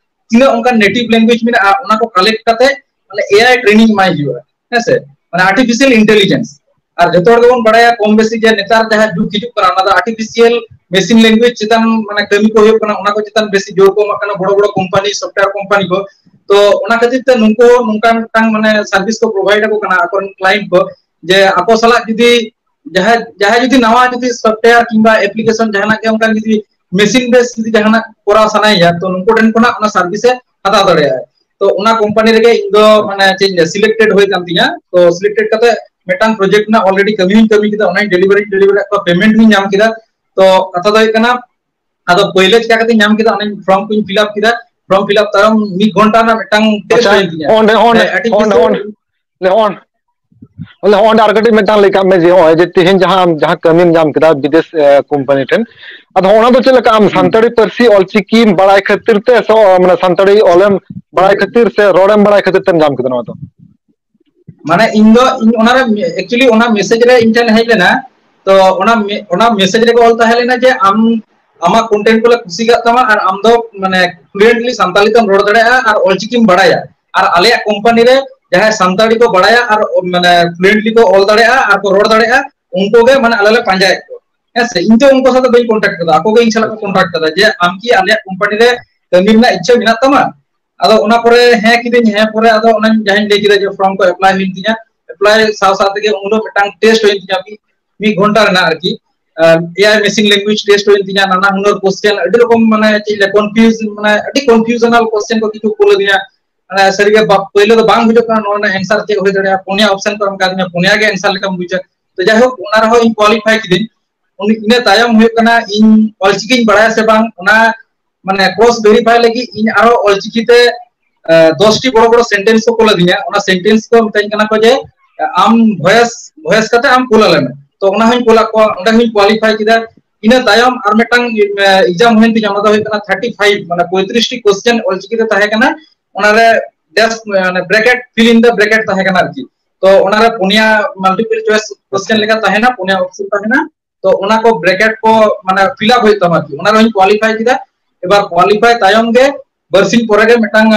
ᱛᱤᱱᱟᱹᱜ ᱚᱱᱠᱟᱱ ᱱᱮᱴᱤᱵᱷ ᱞᱮᱝᱜᱩᱭᱮᱡᱽ ᱢᱮᱱᱟᱜᱼᱟ ᱚᱱᱟ ᱠᱚ ᱠᱟᱞᱮᱠᱴ ᱠᱟᱛᱮ ᱢᱟᱱᱮ ᱮ ᱟᱭ ᱴᱨᱮᱱᱤᱝ ᱮᱢᱟᱭ ᱦᱩᱭᱩᱜᱼᱟ, ᱦᱮᱸ ᱥᱮ, ᱢᱟᱱᱮ ᱟᱨᱴᱤᱯᱷᱤᱥᱤᱭᱟᱞ ᱤᱱᱴᱮᱞᱤᱡᱮᱱᱥ᱾ ᱟᱨ ᱡᱚᱛᱚ ᱦᱚᱲ ᱜᱮᱵᱚᱱ ᱵᱟᱲᱟᱭᱟ ᱠᱚᱢ ᱵᱮᱥᱤ ᱡᱮ ᱱᱮᱛᱟᱨ ᱡᱟᱦᱟᱸ ᱡᱩᱜᱽ ᱦᱤᱡᱩᱜ ᱠᱟᱱᱟ ᱚᱱᱟ ᱫᱚ ᱟᱨᱴᱤᱯᱷᱤᱥᱤᱭᱟᱞ ᱢᱮᱥᱤᱱ ᱞᱮᱝᱜᱩᱭᱮᱡᱽ ᱪᱮᱛᱟᱱ ᱢᱟᱱᱮ ᱠᱟᱹᱢᱤ ᱠᱚ ᱦᱩᱭᱩᱜ ᱠᱟᱱᱟ, ᱚᱱᱟ ᱠᱚ ᱪᱮᱛᱟᱱ ᱵᱮᱥᱤ ᱡᱳᱨ ᱠᱚ ᱮᱢᱟᱜ ᱠᱟᱱᱟ ᱵᱚᱲᱚ ᱵᱚᱲᱚ ᱠᱳᱢᱯᱟᱱᱤ, ᱥᱚᱯᱷᱴᱣᱮᱭᱟᱨ ᱠᱳᱢᱯᱟᱱᱤ ᱠᱚ᱾ ᱛᱚ ᱚᱱᱟ ᱠᱷᱟᱹᱛᱤᱨ ᱛᱮ ᱱᱩᱠᱩ ᱦᱚᱸ ᱱᱚᱝᱠᱟᱱ ᱢᱤᱫᱴᱟᱝ ᱢᱟᱱᱮ ᱥᱟᱨᱵᱷᱤᱥ ᱠᱚ ᱯᱨᱳᱵᱷᱟᱭᱤᱰ ᱟᱠᱚ ᱠᱟᱱᱟ ᱟᱠᱚᱨᱮᱱ ᱠᱞᱟᱭᱮᱱᱴ ᱠᱚ, ᱡᱮ ᱟᱠᱚ ᱥᱟᱞᱟᱜ ᱡᱩᱫᱤ ᱡᱟᱦᱟᱸᱭ ᱡᱟᱦᱟᱸᱭ ᱡᱩᱫᱤ ᱱᱟᱣᱟ ᱡᱩᱫᱤ ᱥᱚᱯᱷᱴᱣᱮᱭᱟᱨ ᱠᱤᱝᱵᱟ ᱮᱯᱞᱤᱠᱮᱥᱚᱱ ᱡᱟᱦᱟᱱᱟᱜ ᱜᱮ ᱚᱱᱠᱟᱱ ᱡᱩᱫᱤ ᱢᱮᱥᱤᱱ ᱵᱮᱥ ᱡᱩᱫᱤ ᱡᱟᱦᱟᱱᱟᱜ ᱠᱚᱨᱟᱣ ᱥᱟᱱᱟᱭᱮᱭᱟ ᱛᱚ ᱱᱩᱠᱩ ᱴᱷᱮᱱ ᱠᱷᱚᱱᱟᱜ ᱚᱱᱟ ᱥᱟᱨᱵᱷᱤᱥ ᱮ ᱦᱟᱛᱟᱣ ᱫᱟᱲᱮᱭᱟᱜᱼᱟ᱾ ᱛᱚ ᱚᱱᱟ ᱠᱳᱢᱯᱟᱱᱤ ᱨᱮᱜᱮ ᱤᱧ ᱫᱚ ᱢᱟᱱᱮ ᱪᱮᱫ ᱤᱧ ᱞᱟᱹᱭᱟ, ᱥᱤᱞᱮᱠᱴᱮᱰ ᱦᱩᱭ ᱠᱟᱱ ᱛᱤᱧᱟ᱾ ᱛᱚ ᱥᱤᱞᱮᱠᱴᱮᱰ ᱠᱟᱛᱮ ᱢᱤᱫᱴᱟᱝ ᱯᱨᱚᱡᱮᱠᱴ ᱨᱮᱱᱟᱜ ᱚᱞᱨᱮᱰᱤ ᱠᱟᱹᱢᱤ ᱦᱚᱸᱧ ᱠᱟᱹᱢᱤ ᱠᱮᱫᱟ, ᱚᱱᱟᱧ ᱰᱮᱞᱤᱵᱷᱟᱨᱤ ᱰᱮᱞᱤᱵᱷᱟᱨᱤ ᱠᱟᱜ ᱠᱚᱣᱟ, ᱯᱮᱢᱮᱱᱴ ᱦᱚᱸᱧ ᱧᱟᱢ ᱠᱮᱫᱟ᱾ ᱛᱚ ᱠᱟᱛᱷᱟ ᱫᱚ ᱦᱩᱭᱩᱜ ᱠᱟᱱᱟ ᱟᱫᱚ ᱯᱳᱭᱞᱳ ᱪᱤᱠᱟ ᱠᱟᱛᱮ ᱧᱟᱢ ᱠᱮᱫᱟ, ᱚᱱᱟᱧ ᱯᱷᱨᱚᱢ ᱠᱚᱧ ᱯᱷᱤᱞ ᱟᱯ ᱠᱮᱫᱟ᱾ ᱯᱷᱨᱚᱢ ᱯᱷᱤᱞ ᱟᱯ ᱛᱟᱭᱚᱢ ᱢᱤᱫ ᱜᱷᱚᱱᱴᱟ ᱨᱮᱱᱟᱜ ᱢᱤᱫᱴᱟᱝ ᱴᱮᱥᱴ ᱟᱪᱪᱷᱟ, ᱦᱩᱭᱮᱱ ᱛᱤᱧᱟ᱾ ᱚᱸᱰᱮ ᱚᱸᱰᱮ ᱦᱮᱸ, ᱟᱹᱰᱤ ᱚᱸᱰᱮ ᱠᱤᱪᱷᱩ ᱚᱸᱰᱮ ᱚᱸᱰᱮ ᱚᱸᱰᱮ ᱟᱨ ᱠᱟᱹᱴᱤᱡ ᱢᱤᱫᱴᱟᱝ ᱞᱟᱹᱭ ᱠᱟᱜ ᱢᱮ ᱡᱮ ᱱᱚᱜᱼᱚᱭ ᱡᱮ ᱛᱮᱦᱮᱧ ᱡᱟᱦᱟᱸ ᱡᱟᱦᱟᱸ ᱠᱟᱹᱢᱤᱢ ᱧᱟᱢ ᱠᱮᱫᱟ ᱵᱤᱫᱮᱥ ᱠᱳᱢᱯᱟᱱᱤ ᱴᱷᱮᱱ, ᱟᱫᱚ ᱚᱱᱟ ᱫᱚ ᱪᱮᱫ ᱞᱮᱠᱟ ᱟᱢ ᱥᱟᱱᱛᱟᱲᱤ ᱯᱟᱹᱨᱥᱤ ᱚᱞᱪᱤᱠᱤᱢ ᱵᱟᱲᱟᱭ ᱠᱷᱟᱹᱛᱤᱨ ᱛᱮ ᱥᱮ ᱢᱟᱱᱮ ᱥᱟᱱᱛᱟᱲᱤ ᱚᱞᱮᱢ ᱵᱟᱲᱟᱭ ᱠᱷᱟᱹᱛᱤᱨ ᱥᱮ ᱨᱚᱲᱮᱢ ᱵᱟᱲᱟᱭ ᱠᱷᱟᱹᱛᱤᱨ ᱛᱮᱢ ᱧᱟᱢ ᱠᱮᱫᱟ ᱱᱚᱣᱟ ᱫᱚ? ᱢᱟᱱᱮ ᱤᱧ ᱫᱚ ᱤᱧ ᱚᱱᱟᱨᱮ ᱮᱠᱪᱩᱭᱮᱞᱤ ᱚᱱᱟ ᱢᱮᱥᱮᱡ ᱨᱮ ᱤᱧ ᱴᱷᱮᱱ ᱦᱮᱡ ᱞᱮᱱᱟ᱾ ᱛᱚ ᱚᱱᱟ ᱚᱱᱟ ᱢᱮᱥᱮᱡ ᱨᱮᱜᱮ ᱚᱞ ᱛᱟᱦᱮᱸ ᱞᱮᱱᱟ ᱡᱮ ᱟᱢ ᱟᱢᱟᱜ ᱠᱚᱱᱴᱮᱱᱴ ᱠᱚᱞᱮ ᱠᱩᱥᱤ ᱠᱟᱜ ᱛᱟᱢᱟ ᱟᱨ ᱟᱢ ᱫᱚ ᱢᱟᱱᱮ ᱯᱷᱞᱩᱭᱮᱱᱴᱞᱤ ᱥᱟᱱᱛᱟᱲᱤ ᱛᱮᱢ ᱨᱚᱲ ᱫᱟᱲᱮᱭᱟᱜᱼᱟ ᱟᱨ ᱚᱞᱪᱤᱠᱤᱢ ᱵᱟᱲᱟᱭᱟ, ᱟᱨ ᱟᱞᱮᱭᱟᱜ ᱠᱳᱢᱯᱟᱱᱤ ᱨᱮ ᱡᱟᱦᱟᱸᱭ ᱥᱟᱱᱛᱟᱲᱤ ᱠᱚ ᱵᱟᱲᱟᱭᱟ ᱟᱨ ᱢᱟᱱᱮ ᱯᱷᱞᱩᱭᱮᱱᱴᱞᱤ ᱠᱚ ᱚᱞ ᱫᱟᱲᱮᱭᱟᱜᱼᱟ ᱟᱨ ᱠᱚ ᱨᱚᱲ ᱫᱟᱲᱮᱭᱟᱜᱼᱟ ᱩᱱᱠᱩ ᱜᱮ ᱢᱟᱱᱮ ᱟᱞᱮ ᱞᱮ ᱯᱟᱸᱡᱟᱭᱮᱫ ᱠᱚᱣᱟ᱾ ᱦᱮᱸ ᱥᱮ, ᱤᱧ ᱫᱚ ᱩᱱᱠᱩ ᱥᱟᱶ ᱫᱚ ᱵᱟᱹᱧ ᱠᱚᱱᱴᱟᱠᱴ ᱠᱟᱫᱟ, ᱟᱠᱚ ᱜᱮ ᱤᱧ ᱥᱟᱞᱟᱜ ᱠᱚ ᱠᱚᱱᱴᱟᱠᱴ ᱠᱟᱫᱟ ᱡᱮ ᱟᱢ ᱠᱤ ᱟᱞᱮᱭᱟᱜ ᱠᱳᱢᱯᱟᱱᱤ ᱨᱮ ᱠᱟᱹᱢᱤ ᱨᱮᱱᱟᱜ ᱤᱪᱪᱷᱟᱹ ᱢᱮᱱᱟᱜ ᱛᱟᱢᱟ? ᱟᱫᱚ ᱚᱱᱟ ᱯᱚᱨᱮ ᱦᱮᱸ ᱠᱤᱫᱟᱹᱧ, ᱦᱮᱸ ᱯᱚᱨᱮ ᱟᱫᱚ ᱚᱱᱟᱧ ᱡᱟᱦᱟᱸᱧ ᱞᱟᱹᱭ ᱠᱮᱫᱟ ᱡᱮ ᱯᱷᱨᱚᱢ ᱠᱚ ᱮᱯᱞᱟᱭ ᱦᱩᱭᱮᱱ ᱛᱤᱧᱟ᱾ ᱮᱯᱞᱟᱭ ᱥᱟᱶ ᱥᱟᱶ ᱛᱮᱜᱮ ᱩᱱ ᱦᱤᱞᱳᱜ ᱢᱤᱫᱴᱟᱝ ᱴᱮᱥᱴ ᱦᱩᱭᱮᱱ ᱛᱤᱧᱟ, ᱢᱤᱫ ᱢᱤᱫ ᱜᱷᱚᱱᱴᱟ ᱨᱮᱱᱟᱜ ᱟᱨᱠᱤ᱾ ᱮ ᱟᱭ ᱢᱮᱥᱤᱱ ᱞᱮᱝᱜᱩᱭᱮᱡᱽ ᱴᱮᱥᱴ ᱦᱩᱭᱮᱱ ᱛᱤᱧᱟ, ᱱᱟᱱᱟ ᱦᱩᱱᱟᱹᱨ ᱠᱚᱥᱪᱮᱱ, ᱟᱹᱰᱤ ᱨᱚᱠᱚᱢ ᱢᱟᱱᱮ ᱪᱮᱫ ᱞᱮᱠᱟ ᱠᱚᱱᱯᱷᱤᱭᱩᱡᱽ, ᱢᱟᱱᱮ ᱟᱹᱰᱤ ᱠᱚᱱᱯᱷᱤᱭᱩᱡᱚᱱᱟᱞ ᱠᱚᱥᱪᱮᱱ ᱠᱚ ᱠᱤᱪᱷᱩ ᱠᱩᱞ ᱟᱹᱫᱤᱧᱟ᱾ ᱢᱟᱱᱮ ᱥᱟᱹᱨᱤᱜᱮ ᱵᱟ-, ᱯᱳᱭᱞᱳ ᱫᱚ ᱵᱟᱝ ᱵᱩᱡᱷᱟᱹᱜ ᱠᱟᱱᱟ ᱱᱚᱣᱟ ᱨᱮᱱᱟᱜ ᱮᱱᱥᱟᱨ ᱪᱮᱫ ᱦᱩᱭ ᱫᱟᱲᱮᱭᱟᱜᱼᱟ᱾ ᱯᱩᱱᱭᱟ ᱚᱯᱥᱮᱱ ᱠᱚ ᱮᱢ ᱠᱟᱫᱤᱧᱟ, ᱯᱩᱱᱭᱟ ᱜᱮ ᱮᱱᱥᱟᱨ ᱞᱮᱠᱟᱢ ᱵᱩᱡᱟ᱾ ᱛᱚ ᱡᱟᱭᱦᱳᱠ, ᱚᱱᱟ ᱨᱮᱦᱚᱸ ᱤᱧ ᱠᱳᱣᱟᱞᱤᱯᱷᱟᱭ ᱠᱤᱫᱟᱹᱧ᱾ ᱩᱱᱤ, ᱤᱱᱟᱹ ᱛᱟᱭᱚᱢ ᱦᱩᱭᱩᱜ ᱠᱟᱱᱟ ᱤᱧ ᱚᱞᱪᱤᱠᱤᱧ ᱵᱟᱲᱟᱭᱟ ᱥᱮ ᱵᱟᱝ, ᱚᱱᱟ ᱢᱟᱱᱮ ᱠᱨᱚᱥ ᱵᱷᱮᱨᱤᱯᱷᱟᱭ ᱞᱟᱹᱜᱤᱫ ᱤᱧ ᱟᱨᱚ ᱚᱞᱪᱤᱠᱤ ᱛᱮ ᱫᱚᱥ ᱴᱤ ᱵᱚᱲᱚ ᱵᱚᱲᱚ ᱥᱮᱱᱴᱮᱱᱥ ᱠᱚ ᱠᱚᱞ ᱟᱹᱫᱤᱧᱟ᱾ ᱚᱱᱟ ᱥᱮᱱᱴᱮᱱᱥ ᱠᱚ ᱢᱤᱛᱟᱹᱧ ᱠᱟᱱᱟ ᱠᱚ ᱡᱮ ᱟᱢ ᱵᱷᱚᱭᱮᱥ ᱵᱷᱚᱭᱮᱥ ᱠᱟᱛᱮ ᱟᱢ ᱠᱳᱞ ᱟᱞᱮ ᱢᱮ᱾ ᱛᱚ ᱚᱱᱟ ᱦᱚᱸᱧ ᱠᱳᱞᱟᱜ ᱠᱚᱣᱟ, ᱚᱸᱰᱮ ᱦᱚᱸᱧ ᱠᱳᱣᱟᱞᱤᱯᱷᱟᱭ ᱠᱮᱫᱟ᱾ ᱤᱱᱟᱹ ᱛᱟᱭᱚᱢ ᱟᱨ ᱢᱤᱫᱴᱟᱝ ᱮᱠᱡᱟᱢ ᱦᱩᱭᱮᱱ ᱛᱤᱧᱟ, ᱚᱱᱟ ᱫᱚ ᱦᱩᱭᱩᱜ ᱠᱟᱱᱟ ᱛᱷᱟᱨᱴᱤ ᱯᱷᱟᱭᱤᱵᱷ, ᱢᱟᱱᱮ ᱯᱚᱸᱭᱛᱨᱤᱥ ᱴᱤ ᱠᱚᱥᱪᱮᱱ ᱚᱞᱪᱤᱠᱤ ᱛᱮ ᱛᱟᱦᱮᱸ ᱠᱟᱱᱟ᱾ ᱚᱱᱟᱨᱮ ᱡᱟᱥᱴ ᱢᱟᱱᱮ ᱵᱨᱮᱠᱮᱴ, ᱯᱷᱤᱞ ᱤᱱ ᱫᱟ ᱵᱨᱮᱠᱮᱴ ᱛᱟᱦᱮᱸ ᱠᱟᱱᱟ ᱟᱨᱠᱤ᱾ ᱛᱚ ᱚᱱᱟᱨᱮ ᱯᱩᱱᱭᱟ ᱢᱟᱞᱴᱤᱯᱚᱞ ᱪᱚᱭᱮᱥ ᱠᱚᱥᱪᱮᱱ ᱞᱮᱠᱟ ᱛᱟᱦᱮᱱᱟ, ᱯᱩᱱᱭᱟ ᱚᱯᱥᱮᱱ ᱛᱟᱦᱮᱱᱟ᱾ ᱛᱚ ᱚᱱᱟ ᱠᱚ ᱵᱨᱮᱠᱮᱴ ᱠᱚ ᱢᱟᱱᱮ ᱯᱷᱤᱞ ᱟᱯ ᱦᱩᱭᱩᱜ ᱛᱟᱢᱟ ᱟᱨᱠᱤ᱾ ᱚᱱᱟ ᱨᱮᱦᱚᱸᱧ ᱠᱳᱣᱟᱞᱤᱯᱷᱟᱭ ᱠᱮᱫᱟ᱾ ᱮᱵᱟᱨ ᱠᱳᱣᱟᱞᱤᱯᱷᱟᱭ ᱛᱟᱭᱚᱢ ᱜᱮ ᱵᱟᱨᱥᱤᱧ ᱯᱚᱨᱮ ᱜᱮ ᱢᱤᱫᱴᱟᱝ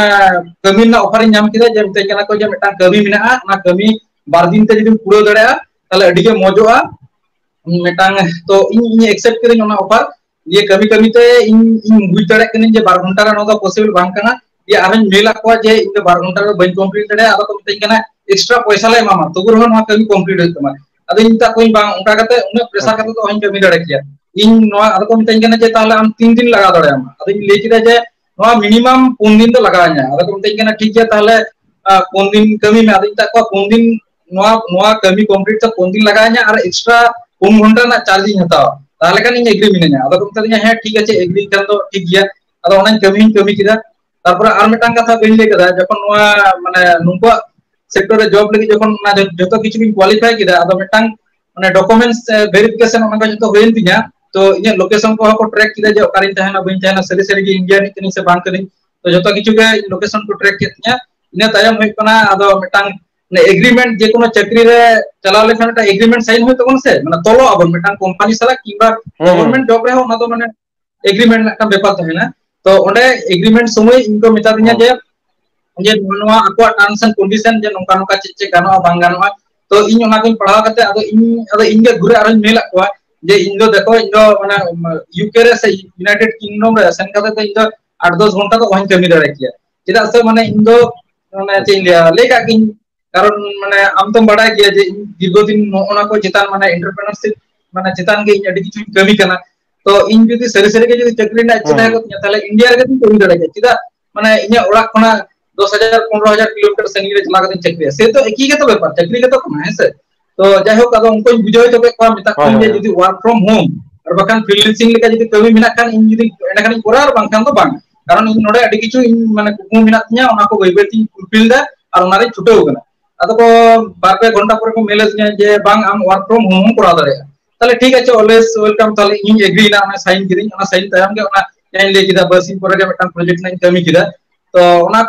ᱠᱟᱹᱢᱤ ᱨᱮᱱᱟᱜ ᱚᱯᱷᱟᱨ ᱤᱧ ᱧᱟᱢ ᱠᱮᱫᱟ, ᱡᱮ ᱢᱤᱛᱟᱹᱧ ᱠᱟᱱᱟ ᱠᱚ ᱡᱮ ᱢᱤᱫᱴᱟᱝ ᱠᱟᱹᱢᱤ ᱢᱮᱱᱟᱜᱼᱟ, ᱚᱱᱟ ᱠᱟᱹᱢᱤ ᱵᱟᱨ ᱫᱤᱱ ᱛᱮ ᱡᱩᱫᱤᱢ ᱯᱩᱨᱟᱹᱣ ᱫᱟᱲᱮᱭᱟᱜᱼᱟ ᱛᱟᱦᱞᱮ ᱟᱹᱰᱤ ᱜᱮ ᱢᱚᱡᱚᱜᱼᱟ᱾ ᱢᱤᱫᱴᱟᱝ, ᱛᱚ ᱤᱧ ᱤᱧ ᱮᱠᱥᱮᱯᱴ ᱠᱤᱫᱟᱹᱧ ᱚᱱᱟ ᱚᱯᱷᱟᱨ᱾ ᱤᱭᱟᱹ ᱠᱟᱹᱢᱤ ᱠᱟᱹᱢᱤ ᱛᱮ ᱤᱧ ᱤᱧ ᱵᱩᱡᱽ ᱫᱟᱲᱮᱭᱟᱜ ᱠᱟᱹᱱᱟᱹᱧ ᱡᱮ ᱵᱟᱨ ᱜᱷᱚᱱᱴᱟ ᱨᱮ ᱱᱚᱣᱟ ᱫᱚ ᱯᱚᱥᱤᱵᱚᱞ ᱵᱟᱝ ᱠᱟᱱᱟ᱾ ᱤᱭᱟᱹ ᱟᱨᱦᱚᱸᱧ ᱢᱮᱞ ᱟᱫ ᱠᱚᱣᱟ ᱡᱮ ᱤᱧ ᱫᱚ ᱵᱟᱨ ᱜᱷᱚᱱᱴᱟ ᱨᱮ ᱵᱟᱹᱧ ᱠᱚᱢᱯᱞᱤᱴ ᱫᱟᱲᱮᱭᱟᱜᱼᱟ᱾ ᱟᱫᱚ ᱠᱚ ᱢᱤᱛᱟᱹᱧ ᱠᱟᱱᱟ ᱮᱠᱥᱴᱨᱟ ᱯᱚᱭᱥᱟ ᱞᱮ ᱮᱢᱟᱢᱟ, ᱛᱚᱵᱩ ᱨᱮᱦᱚᱸ ᱱᱚᱣᱟ ᱠᱟᱹᱢᱤ ᱠᱚᱢᱯᱞᱤᱴ ᱦᱩᱭᱩᱜ ᱛᱟᱢᱟ᱾ ᱟᱫᱚ ᱤᱧ ᱢᱮᱛᱟᱜ ᱠᱚᱣᱟᱧ ᱵᱟᱝ, ᱚᱱᱠᱟ ᱠᱟᱛᱮ ᱩᱱᱟᱹᱜ ᱯᱨᱮᱥᱟᱨ ᱠᱟᱛᱮ ᱫᱚ ᱚᱦᱚᱧ ᱠᱟᱹᱢᱤ ᱫᱟᱲᱮ ᱠᱮᱭᱟ ᱤᱧ ᱱᱚᱣᱟ᱾ ᱟᱫᱚ ᱠᱚ ᱢᱤᱛᱟᱹᱧ ᱠᱟᱱᱟ ᱡᱮ ᱛᱟᱦᱚᱞᱮ ᱟᱢ ᱛᱤᱱ ᱫᱤᱱ ᱞᱟᱜᱟᱣ ᱫᱟᱲᱮᱭᱟᱢᱟ? ᱟᱫᱚᱧ ᱞᱟᱹᱭ ᱠᱮᱫᱟ ᱡᱮ ᱱᱚᱣᱟ ᱢᱤᱱᱤᱢᱟᱢ ᱯᱩᱱ ᱫᱤᱱ ᱫᱚ ᱞᱟᱜᱟᱣ ᱤᱧᱟ᱾ ᱟᱫᱚ ᱠᱚ ᱢᱤᱛᱟᱹᱧ ᱠᱟᱱᱟ ᱴᱷᱤᱠ ᱜᱮᱭᱟ ᱛᱟᱦᱚᱞᱮ ᱯᱩᱱ ᱫᱤᱱ ᱠᱟᱹᱢᱤ ᱢᱮ᱾ ᱟᱫᱚᱧ ᱢᱮᱛᱟᱜ ᱠᱚᱣᱟ ᱯᱩᱱ ᱫᱤᱱ, ᱱᱚᱣᱟ ᱱᱚᱣᱟ ᱠᱟᱹᱢᱤ ᱠᱚᱢᱯᱞᱤᱴ ᱛᱮ ᱯᱩᱱ ᱫᱤᱱ ᱞᱟᱜᱟᱣ ᱤᱧᱟ ᱟᱨ ᱮᱠᱥᱴᱨᱟ ᱯᱩᱱ ᱜᱷᱚᱱᱴᱟ ᱨᱮᱱᱟᱜ ᱪᱟᱨᱡᱽ ᱤᱧ ᱦᱟᱛᱟᱣᱟ, ᱛᱟᱦᱚᱞᱮ ᱠᱷᱟᱱ ᱤᱧ ᱮᱜᱽᱨᱤ ᱢᱤᱱᱟᱹᱧᱟ᱾ ᱟᱫᱚ ᱠᱚ ᱢᱮᱛᱟ ᱫᱤᱧᱟ ᱦᱮᱸ ᱴᱷᱤᱠ ᱟᱪᱷᱮ, ᱮᱜᱽᱨᱤ ᱠᱷᱟᱱ ᱫᱚ ᱴᱷᱤᱠ ᱜᱮᱭᱟ᱾ ᱟᱫᱚ ᱚᱱᱟᱧ ᱠᱟᱹᱢᱤ ᱦᱚᱸᱧ ᱠᱟᱹᱢᱤ ᱠᱮᱫᱟ᱾ ᱛᱟᱨᱯᱚᱨᱮ ᱟᱨ ᱢᱤᱫᱴᱟᱝ ᱠᱟᱛᱷᱟ ᱵᱟᱹᱧ ᱞᱟᱹᱭ ᱠᱮᱫᱟ, ᱡᱚᱠᱷᱚᱱ ᱱᱚᱣᱟ ᱢᱟᱱᱮ ᱱᱩᱠᱩᱣᱟᱜ ᱥᱮᱠᱴᱚᱨ ᱨᱮ ᱡᱚᱵ ᱞᱟᱹᱜᱤᱫ ᱡᱚᱠᱷᱚᱱ ᱚᱱᱟ ᱡᱚ- ᱡᱚᱛᱚ ᱠᱤᱪᱷᱩ ᱜᱤᱧ ᱠᱳᱣᱟᱞᱤᱯᱷᱟᱭ ᱠᱮᱫᱟ, ᱟᱫᱚ ᱢᱤᱫᱴᱟᱝ ᱢᱟᱱᱮ ᱰᱚᱠᱩᱢᱮᱱᱴᱥ ᱵᱷᱮᱨᱤᱯᱷᱤᱠᱮᱥᱚᱱ ᱚᱱᱟ ᱠᱚ ᱡᱚᱛᱚ ᱦᱩᱭᱮᱱ ᱛᱤᱧᱟ᱾ ᱛᱚ ᱤᱧᱟᱹᱜ ᱞᱳᱠᱮᱥᱚᱱ ᱠᱚᱦᱚᱸ ᱠᱚ ᱴᱨᱮᱠ ᱠᱮᱫᱟ ᱡᱮ ᱚᱠᱟᱨᱤᱧ ᱛᱟᱦᱮᱱᱟ ᱵᱟᱹᱧ ᱛᱟᱦᱮᱱᱟ, ᱥᱟᱹᱨᱤ ᱥᱟᱹᱨᱤ ᱜᱮ ᱤᱱᱰᱤᱭᱟ ᱨᱤᱱᱤᱡ ᱠᱟᱹᱱᱟᱹᱧ ᱥᱮ ᱵᱟᱝ ᱠᱟᱹᱱᱟᱹᱧ᱾ ᱛᱚ ᱡᱚᱛᱚ ᱠᱤᱪᱷᱩ ᱜᱮ ᱞᱳᱠᱮᱥᱚᱱ ᱠᱚ ᱴᱨᱮᱠ ᱠᱮᱫ ᱛᱤᱧᱟ᱾ ᱤᱱᱟᱹ ᱛᱟᱭᱚᱢ ᱦᱩᱭᱩᱜ ᱠᱟᱱᱟ ᱟᱫᱚ ᱢᱤᱫᱴᱟᱝ ᱮᱜᱽᱨᱤᱢᱮᱱᱴ, ᱡᱮ ᱠᱳᱱᱳ ᱪᱟᱹᱠᱨᱤ ᱨᱮ ᱪᱟᱞᱟᱣ ᱞᱮᱠᱷᱟᱱ ᱢᱤᱫᱴᱟᱝ ᱮᱜᱽᱨᱤᱢᱮᱱᱴ ᱥᱟᱭᱤᱱ ᱦᱩᱭᱩᱜ ᱛᱟᱵᱚᱱᱟ ᱥᱮ, ᱢᱟᱱᱮ ᱛᱚᱞᱚᱜ ᱟᱵᱚᱱ ᱢᱤᱫᱴᱟᱝ ᱠᱳᱢᱯᱟᱱᱤ ᱥᱟᱞᱟᱜ ᱠᱤᱝᱵᱟ ᱜᱚᱵᱷᱚᱨᱱᱢᱮᱱᱴ ᱡᱚᱵ ᱨᱮᱦᱚᱸ ᱚᱱᱟ ᱫᱚ ᱢᱟᱱᱮ ᱮᱜᱽᱨᱤᱢᱮᱱᱴ ᱢᱤᱫᱴᱟᱝ ᱵᱮᱯᱟᱨ ᱛᱟᱦᱮᱱᱟ᱾ ᱛᱚ ᱚᱸᱰᱮ ᱮᱜᱽᱨᱤᱢᱮᱱᱴ ᱥᱚᱢᱚᱭ ᱤᱧ ᱠᱚ ᱢᱮᱛᱟ ᱫᱤᱧᱟ ᱡᱮ ᱡᱮ ᱱᱚᱣᱟ ᱱᱚᱣᱟ ᱟᱠᱚᱣᱟᱜ ᱴᱟᱨᱢᱥ ᱮᱱᱰ ᱠᱚᱱᱰᱤᱥᱚᱱ ᱡᱮ ᱱᱚᱝᱠᱟ ᱱᱚᱝᱠᱟ ᱪᱮᱫ ᱪᱮᱫ ᱜᱟᱱᱚᱜᱼᱟ ᱵᱟᱝ ᱜᱟᱱᱚᱜᱼᱟ᱾ ᱛᱚ ᱤᱧ ᱚᱱᱟ ᱠᱚᱧ ᱯᱟᱲᱦᱟᱣ ᱠᱟᱛᱮ ᱟᱫᱚ ᱤᱧ ᱟᱫᱚ ᱤᱧ ᱜᱮ ᱜᱷᱩᱨᱮ ᱟᱨᱦᱚᱸᱧ ᱢᱮᱞᱟᱫ ᱠᱚᱣᱟ ᱡᱮ ᱤᱧ ᱫᱚ ᱫᱮᱠᱷᱚ ᱤᱧ ᱫᱚ ᱢᱟᱱᱮ ᱤᱭᱩᱠᱮ ᱨᱮ ᱥᱮ ᱤᱭᱩᱱᱟᱭᱴᱮᱰ ᱠᱤᱝᱰᱚᱢ ᱨᱮ ᱥᱮᱱ ᱠᱟᱛᱮ ᱫᱚ ᱤᱧ ᱫᱚ ᱟᱴ ᱫᱚᱥ ᱜᱷᱚᱱᱴᱟ ᱫᱚ ᱚᱦᱚᱧ ᱠᱟᱹᱢᱤ ᱫᱟᱲᱮ ᱠᱮᱭᱟ᱾ ᱪᱮᱫᱟᱜ ᱥᱮ ᱢᱟᱱᱮ ᱤᱧ ᱫᱚ ᱢᱟᱱᱮ ᱪᱮᱫ ᱤᱧ ᱞᱟᱹᱭᱟ, ᱞᱟᱹᱭ ᱠᱟᱜ ᱜᱤᱧ, ᱠᱟᱨᱚᱱ ᱢᱟᱱᱮ ᱟᱢ ᱛᱚᱢ ᱵᱟᱲᱟᱭ ᱜᱮᱭᱟ ᱡᱮ ᱤᱧ ᱫᱤᱨᱜᱷᱚ ᱫᱤᱱ ᱱᱚᱜᱼᱚ ᱱᱟ ᱠᱚ ᱪᱮᱛᱟᱱ ᱢᱟᱱᱮ ᱮᱱᱴᱟᱨᱯᱨᱮᱱᱟᱨᱥᱤᱯ ᱢᱟᱱᱮ ᱪᱮᱛᱟᱱ ᱜᱮ ᱤᱧ ᱟᱹᱰᱤ ᱠᱤᱪᱷᱩᱧ ᱠᱟᱹᱢᱤ ᱠᱟᱱᱟ᱾ ᱛᱚ ᱤᱧ ᱡᱩᱫᱤ ᱥᱟᱹᱨᱤ ᱥᱟᱹᱨᱤ ᱜᱮ ᱡᱩᱫᱤ ᱪᱟᱹᱠᱨᱤ ᱨᱮᱱᱟᱜ ᱤᱪᱪᱷᱟᱹ ᱛᱟᱦᱮᱸ ᱠᱚᱜ ᱛᱤᱧᱟ ᱛᱟᱦᱞᱮ ᱤᱱᱰᱤᱭᱟ ᱨᱮᱜᱮ ᱛᱚᱧ ᱠᱟᱹᱢᱤ ᱫᱟᱲᱮ ᱠᱮᱭᱟ᱾ ᱪᱮᱫᱟᱜ ᱢᱟᱱᱮ ᱤᱧᱟᱹᱜ ᱚᱲᱟᱜ ᱠᱷᱚᱱᱟᱜ ᱫᱚᱥ ᱦᱟᱡᱟᱨ ᱯᱚᱱᱨᱚ ᱦᱟᱡᱟᱨ ᱠᱤᱞᱳᱢᱤᱴᱟᱨ ᱥᱟᱺᱜᱤᱧ ᱨᱮ ᱪᱟᱞᱟᱣ ᱠᱟᱛᱮᱧ ᱪᱟᱹᱠᱨᱤᱭᱟ? ᱥᱮ ᱛᱚ ᱮᱠᱤ ᱜᱮᱛᱚ ᱵᱮᱯᱟᱨ, ᱪᱟᱹᱠᱨᱤ ᱜᱮᱛᱚ ᱠᱟᱱᱟ, ᱦᱮᱸ ᱥᱮ? ᱛᱚ ᱡᱟᱭᱦᱳᱠ, ᱟᱫᱚ ᱩᱱᱠᱩᱧ ᱵᱩᱡᱷᱟᱹᱣ ᱦᱚᱪᱚ ᱠᱮᱫ ᱠᱚᱣᱟ, ᱢᱮᱛᱟᱜ ᱦᱳᱭ, ᱠᱚᱣᱟᱧ ᱡᱮ ᱦᱳᱭ᱾ ᱡᱩᱫᱤ work from home ᱟᱨ ᱵᱟᱠᱷᱟᱱ freelancing ᱞᱮᱠᱟ ᱡᱩᱫᱤ ᱠᱟᱹᱢᱤ ᱢᱮᱱᱟᱜ ᱠᱷᱟᱱ, ᱤᱧ ᱡᱩᱫᱤ ᱮᱸᱰᱮᱠᱷᱟᱱᱤᱧ ᱠᱚᱨᱟᱣᱟ ᱟᱨ ᱵᱟᱝᱠᱷᱟᱱ ᱫᱚ ᱵᱟᱝ᱾ ᱠᱟᱨᱚᱱ ᱤᱧ ᱱᱚᱰᱮ ᱟᱹᱰᱤ ᱠᱤᱪᱷᱩ ᱤᱧ ᱢᱟᱱᱮ ᱠᱩᱠᱢᱩ ᱢᱮᱱᱟᱜ ᱛᱤᱧᱟᱹ, ᱚᱱᱟ ᱠᱚ ᱵᱟᱹᱭ ᱵᱟᱹᱭ ᱛᱤᱧ fulfill ᱫᱟ ᱟᱨ ᱚᱱᱟᱨᱤᱧ ᱪᱷᱩᱴᱟᱹᱣ ᱠᱟᱱᱟ᱾ ᱟᱫᱚ ᱠᱚ ᱵᱟᱨ ᱯᱮ ᱜᱷᱚᱱᱴᱟ ᱯᱚᱨᱮ ᱠᱚ mail ᱟᱹᱫᱤᱧᱟ ᱡᱮ, "ᱵᱟᱝ, ᱟᱢ work from home ᱦᱚᱸᱢ ᱠᱚᱨᱟᱣ ᱫᱟᱲᱮᱭᱟᱜᱼᱟ᱾" ᱛᱟᱦᱞᱮ ᱴᱷᱤᱠ ᱟᱪᱷᱮ, always welcome, ᱛᱟᱦᱞᱮ ᱤᱧ agree ᱮᱱᱟ, ᱚᱱᱟ sign ᱠᱤᱫᱟᱹᱧ᱾ ᱚᱱᱟ sign ᱛᱟᱭᱚᱢ ᱜᱮ ᱚᱱᱟ ᱡᱟᱦᱟᱸᱧ ᱞᱟᱹᱭ ᱠᱮᱫᱟ, ᱵᱟᱨᱥᱤᱧ ᱯᱚᱨᱮ ᱜᱮ ᱢᱤᱫᱴᱟᱝ project ᱨᱮᱱᱟᱜ ᱤᱧ ᱠᱟᱹᱢᱤ ᱠᱮᱫᱟ᱾ ᱛᱚ ᱚᱱᱟ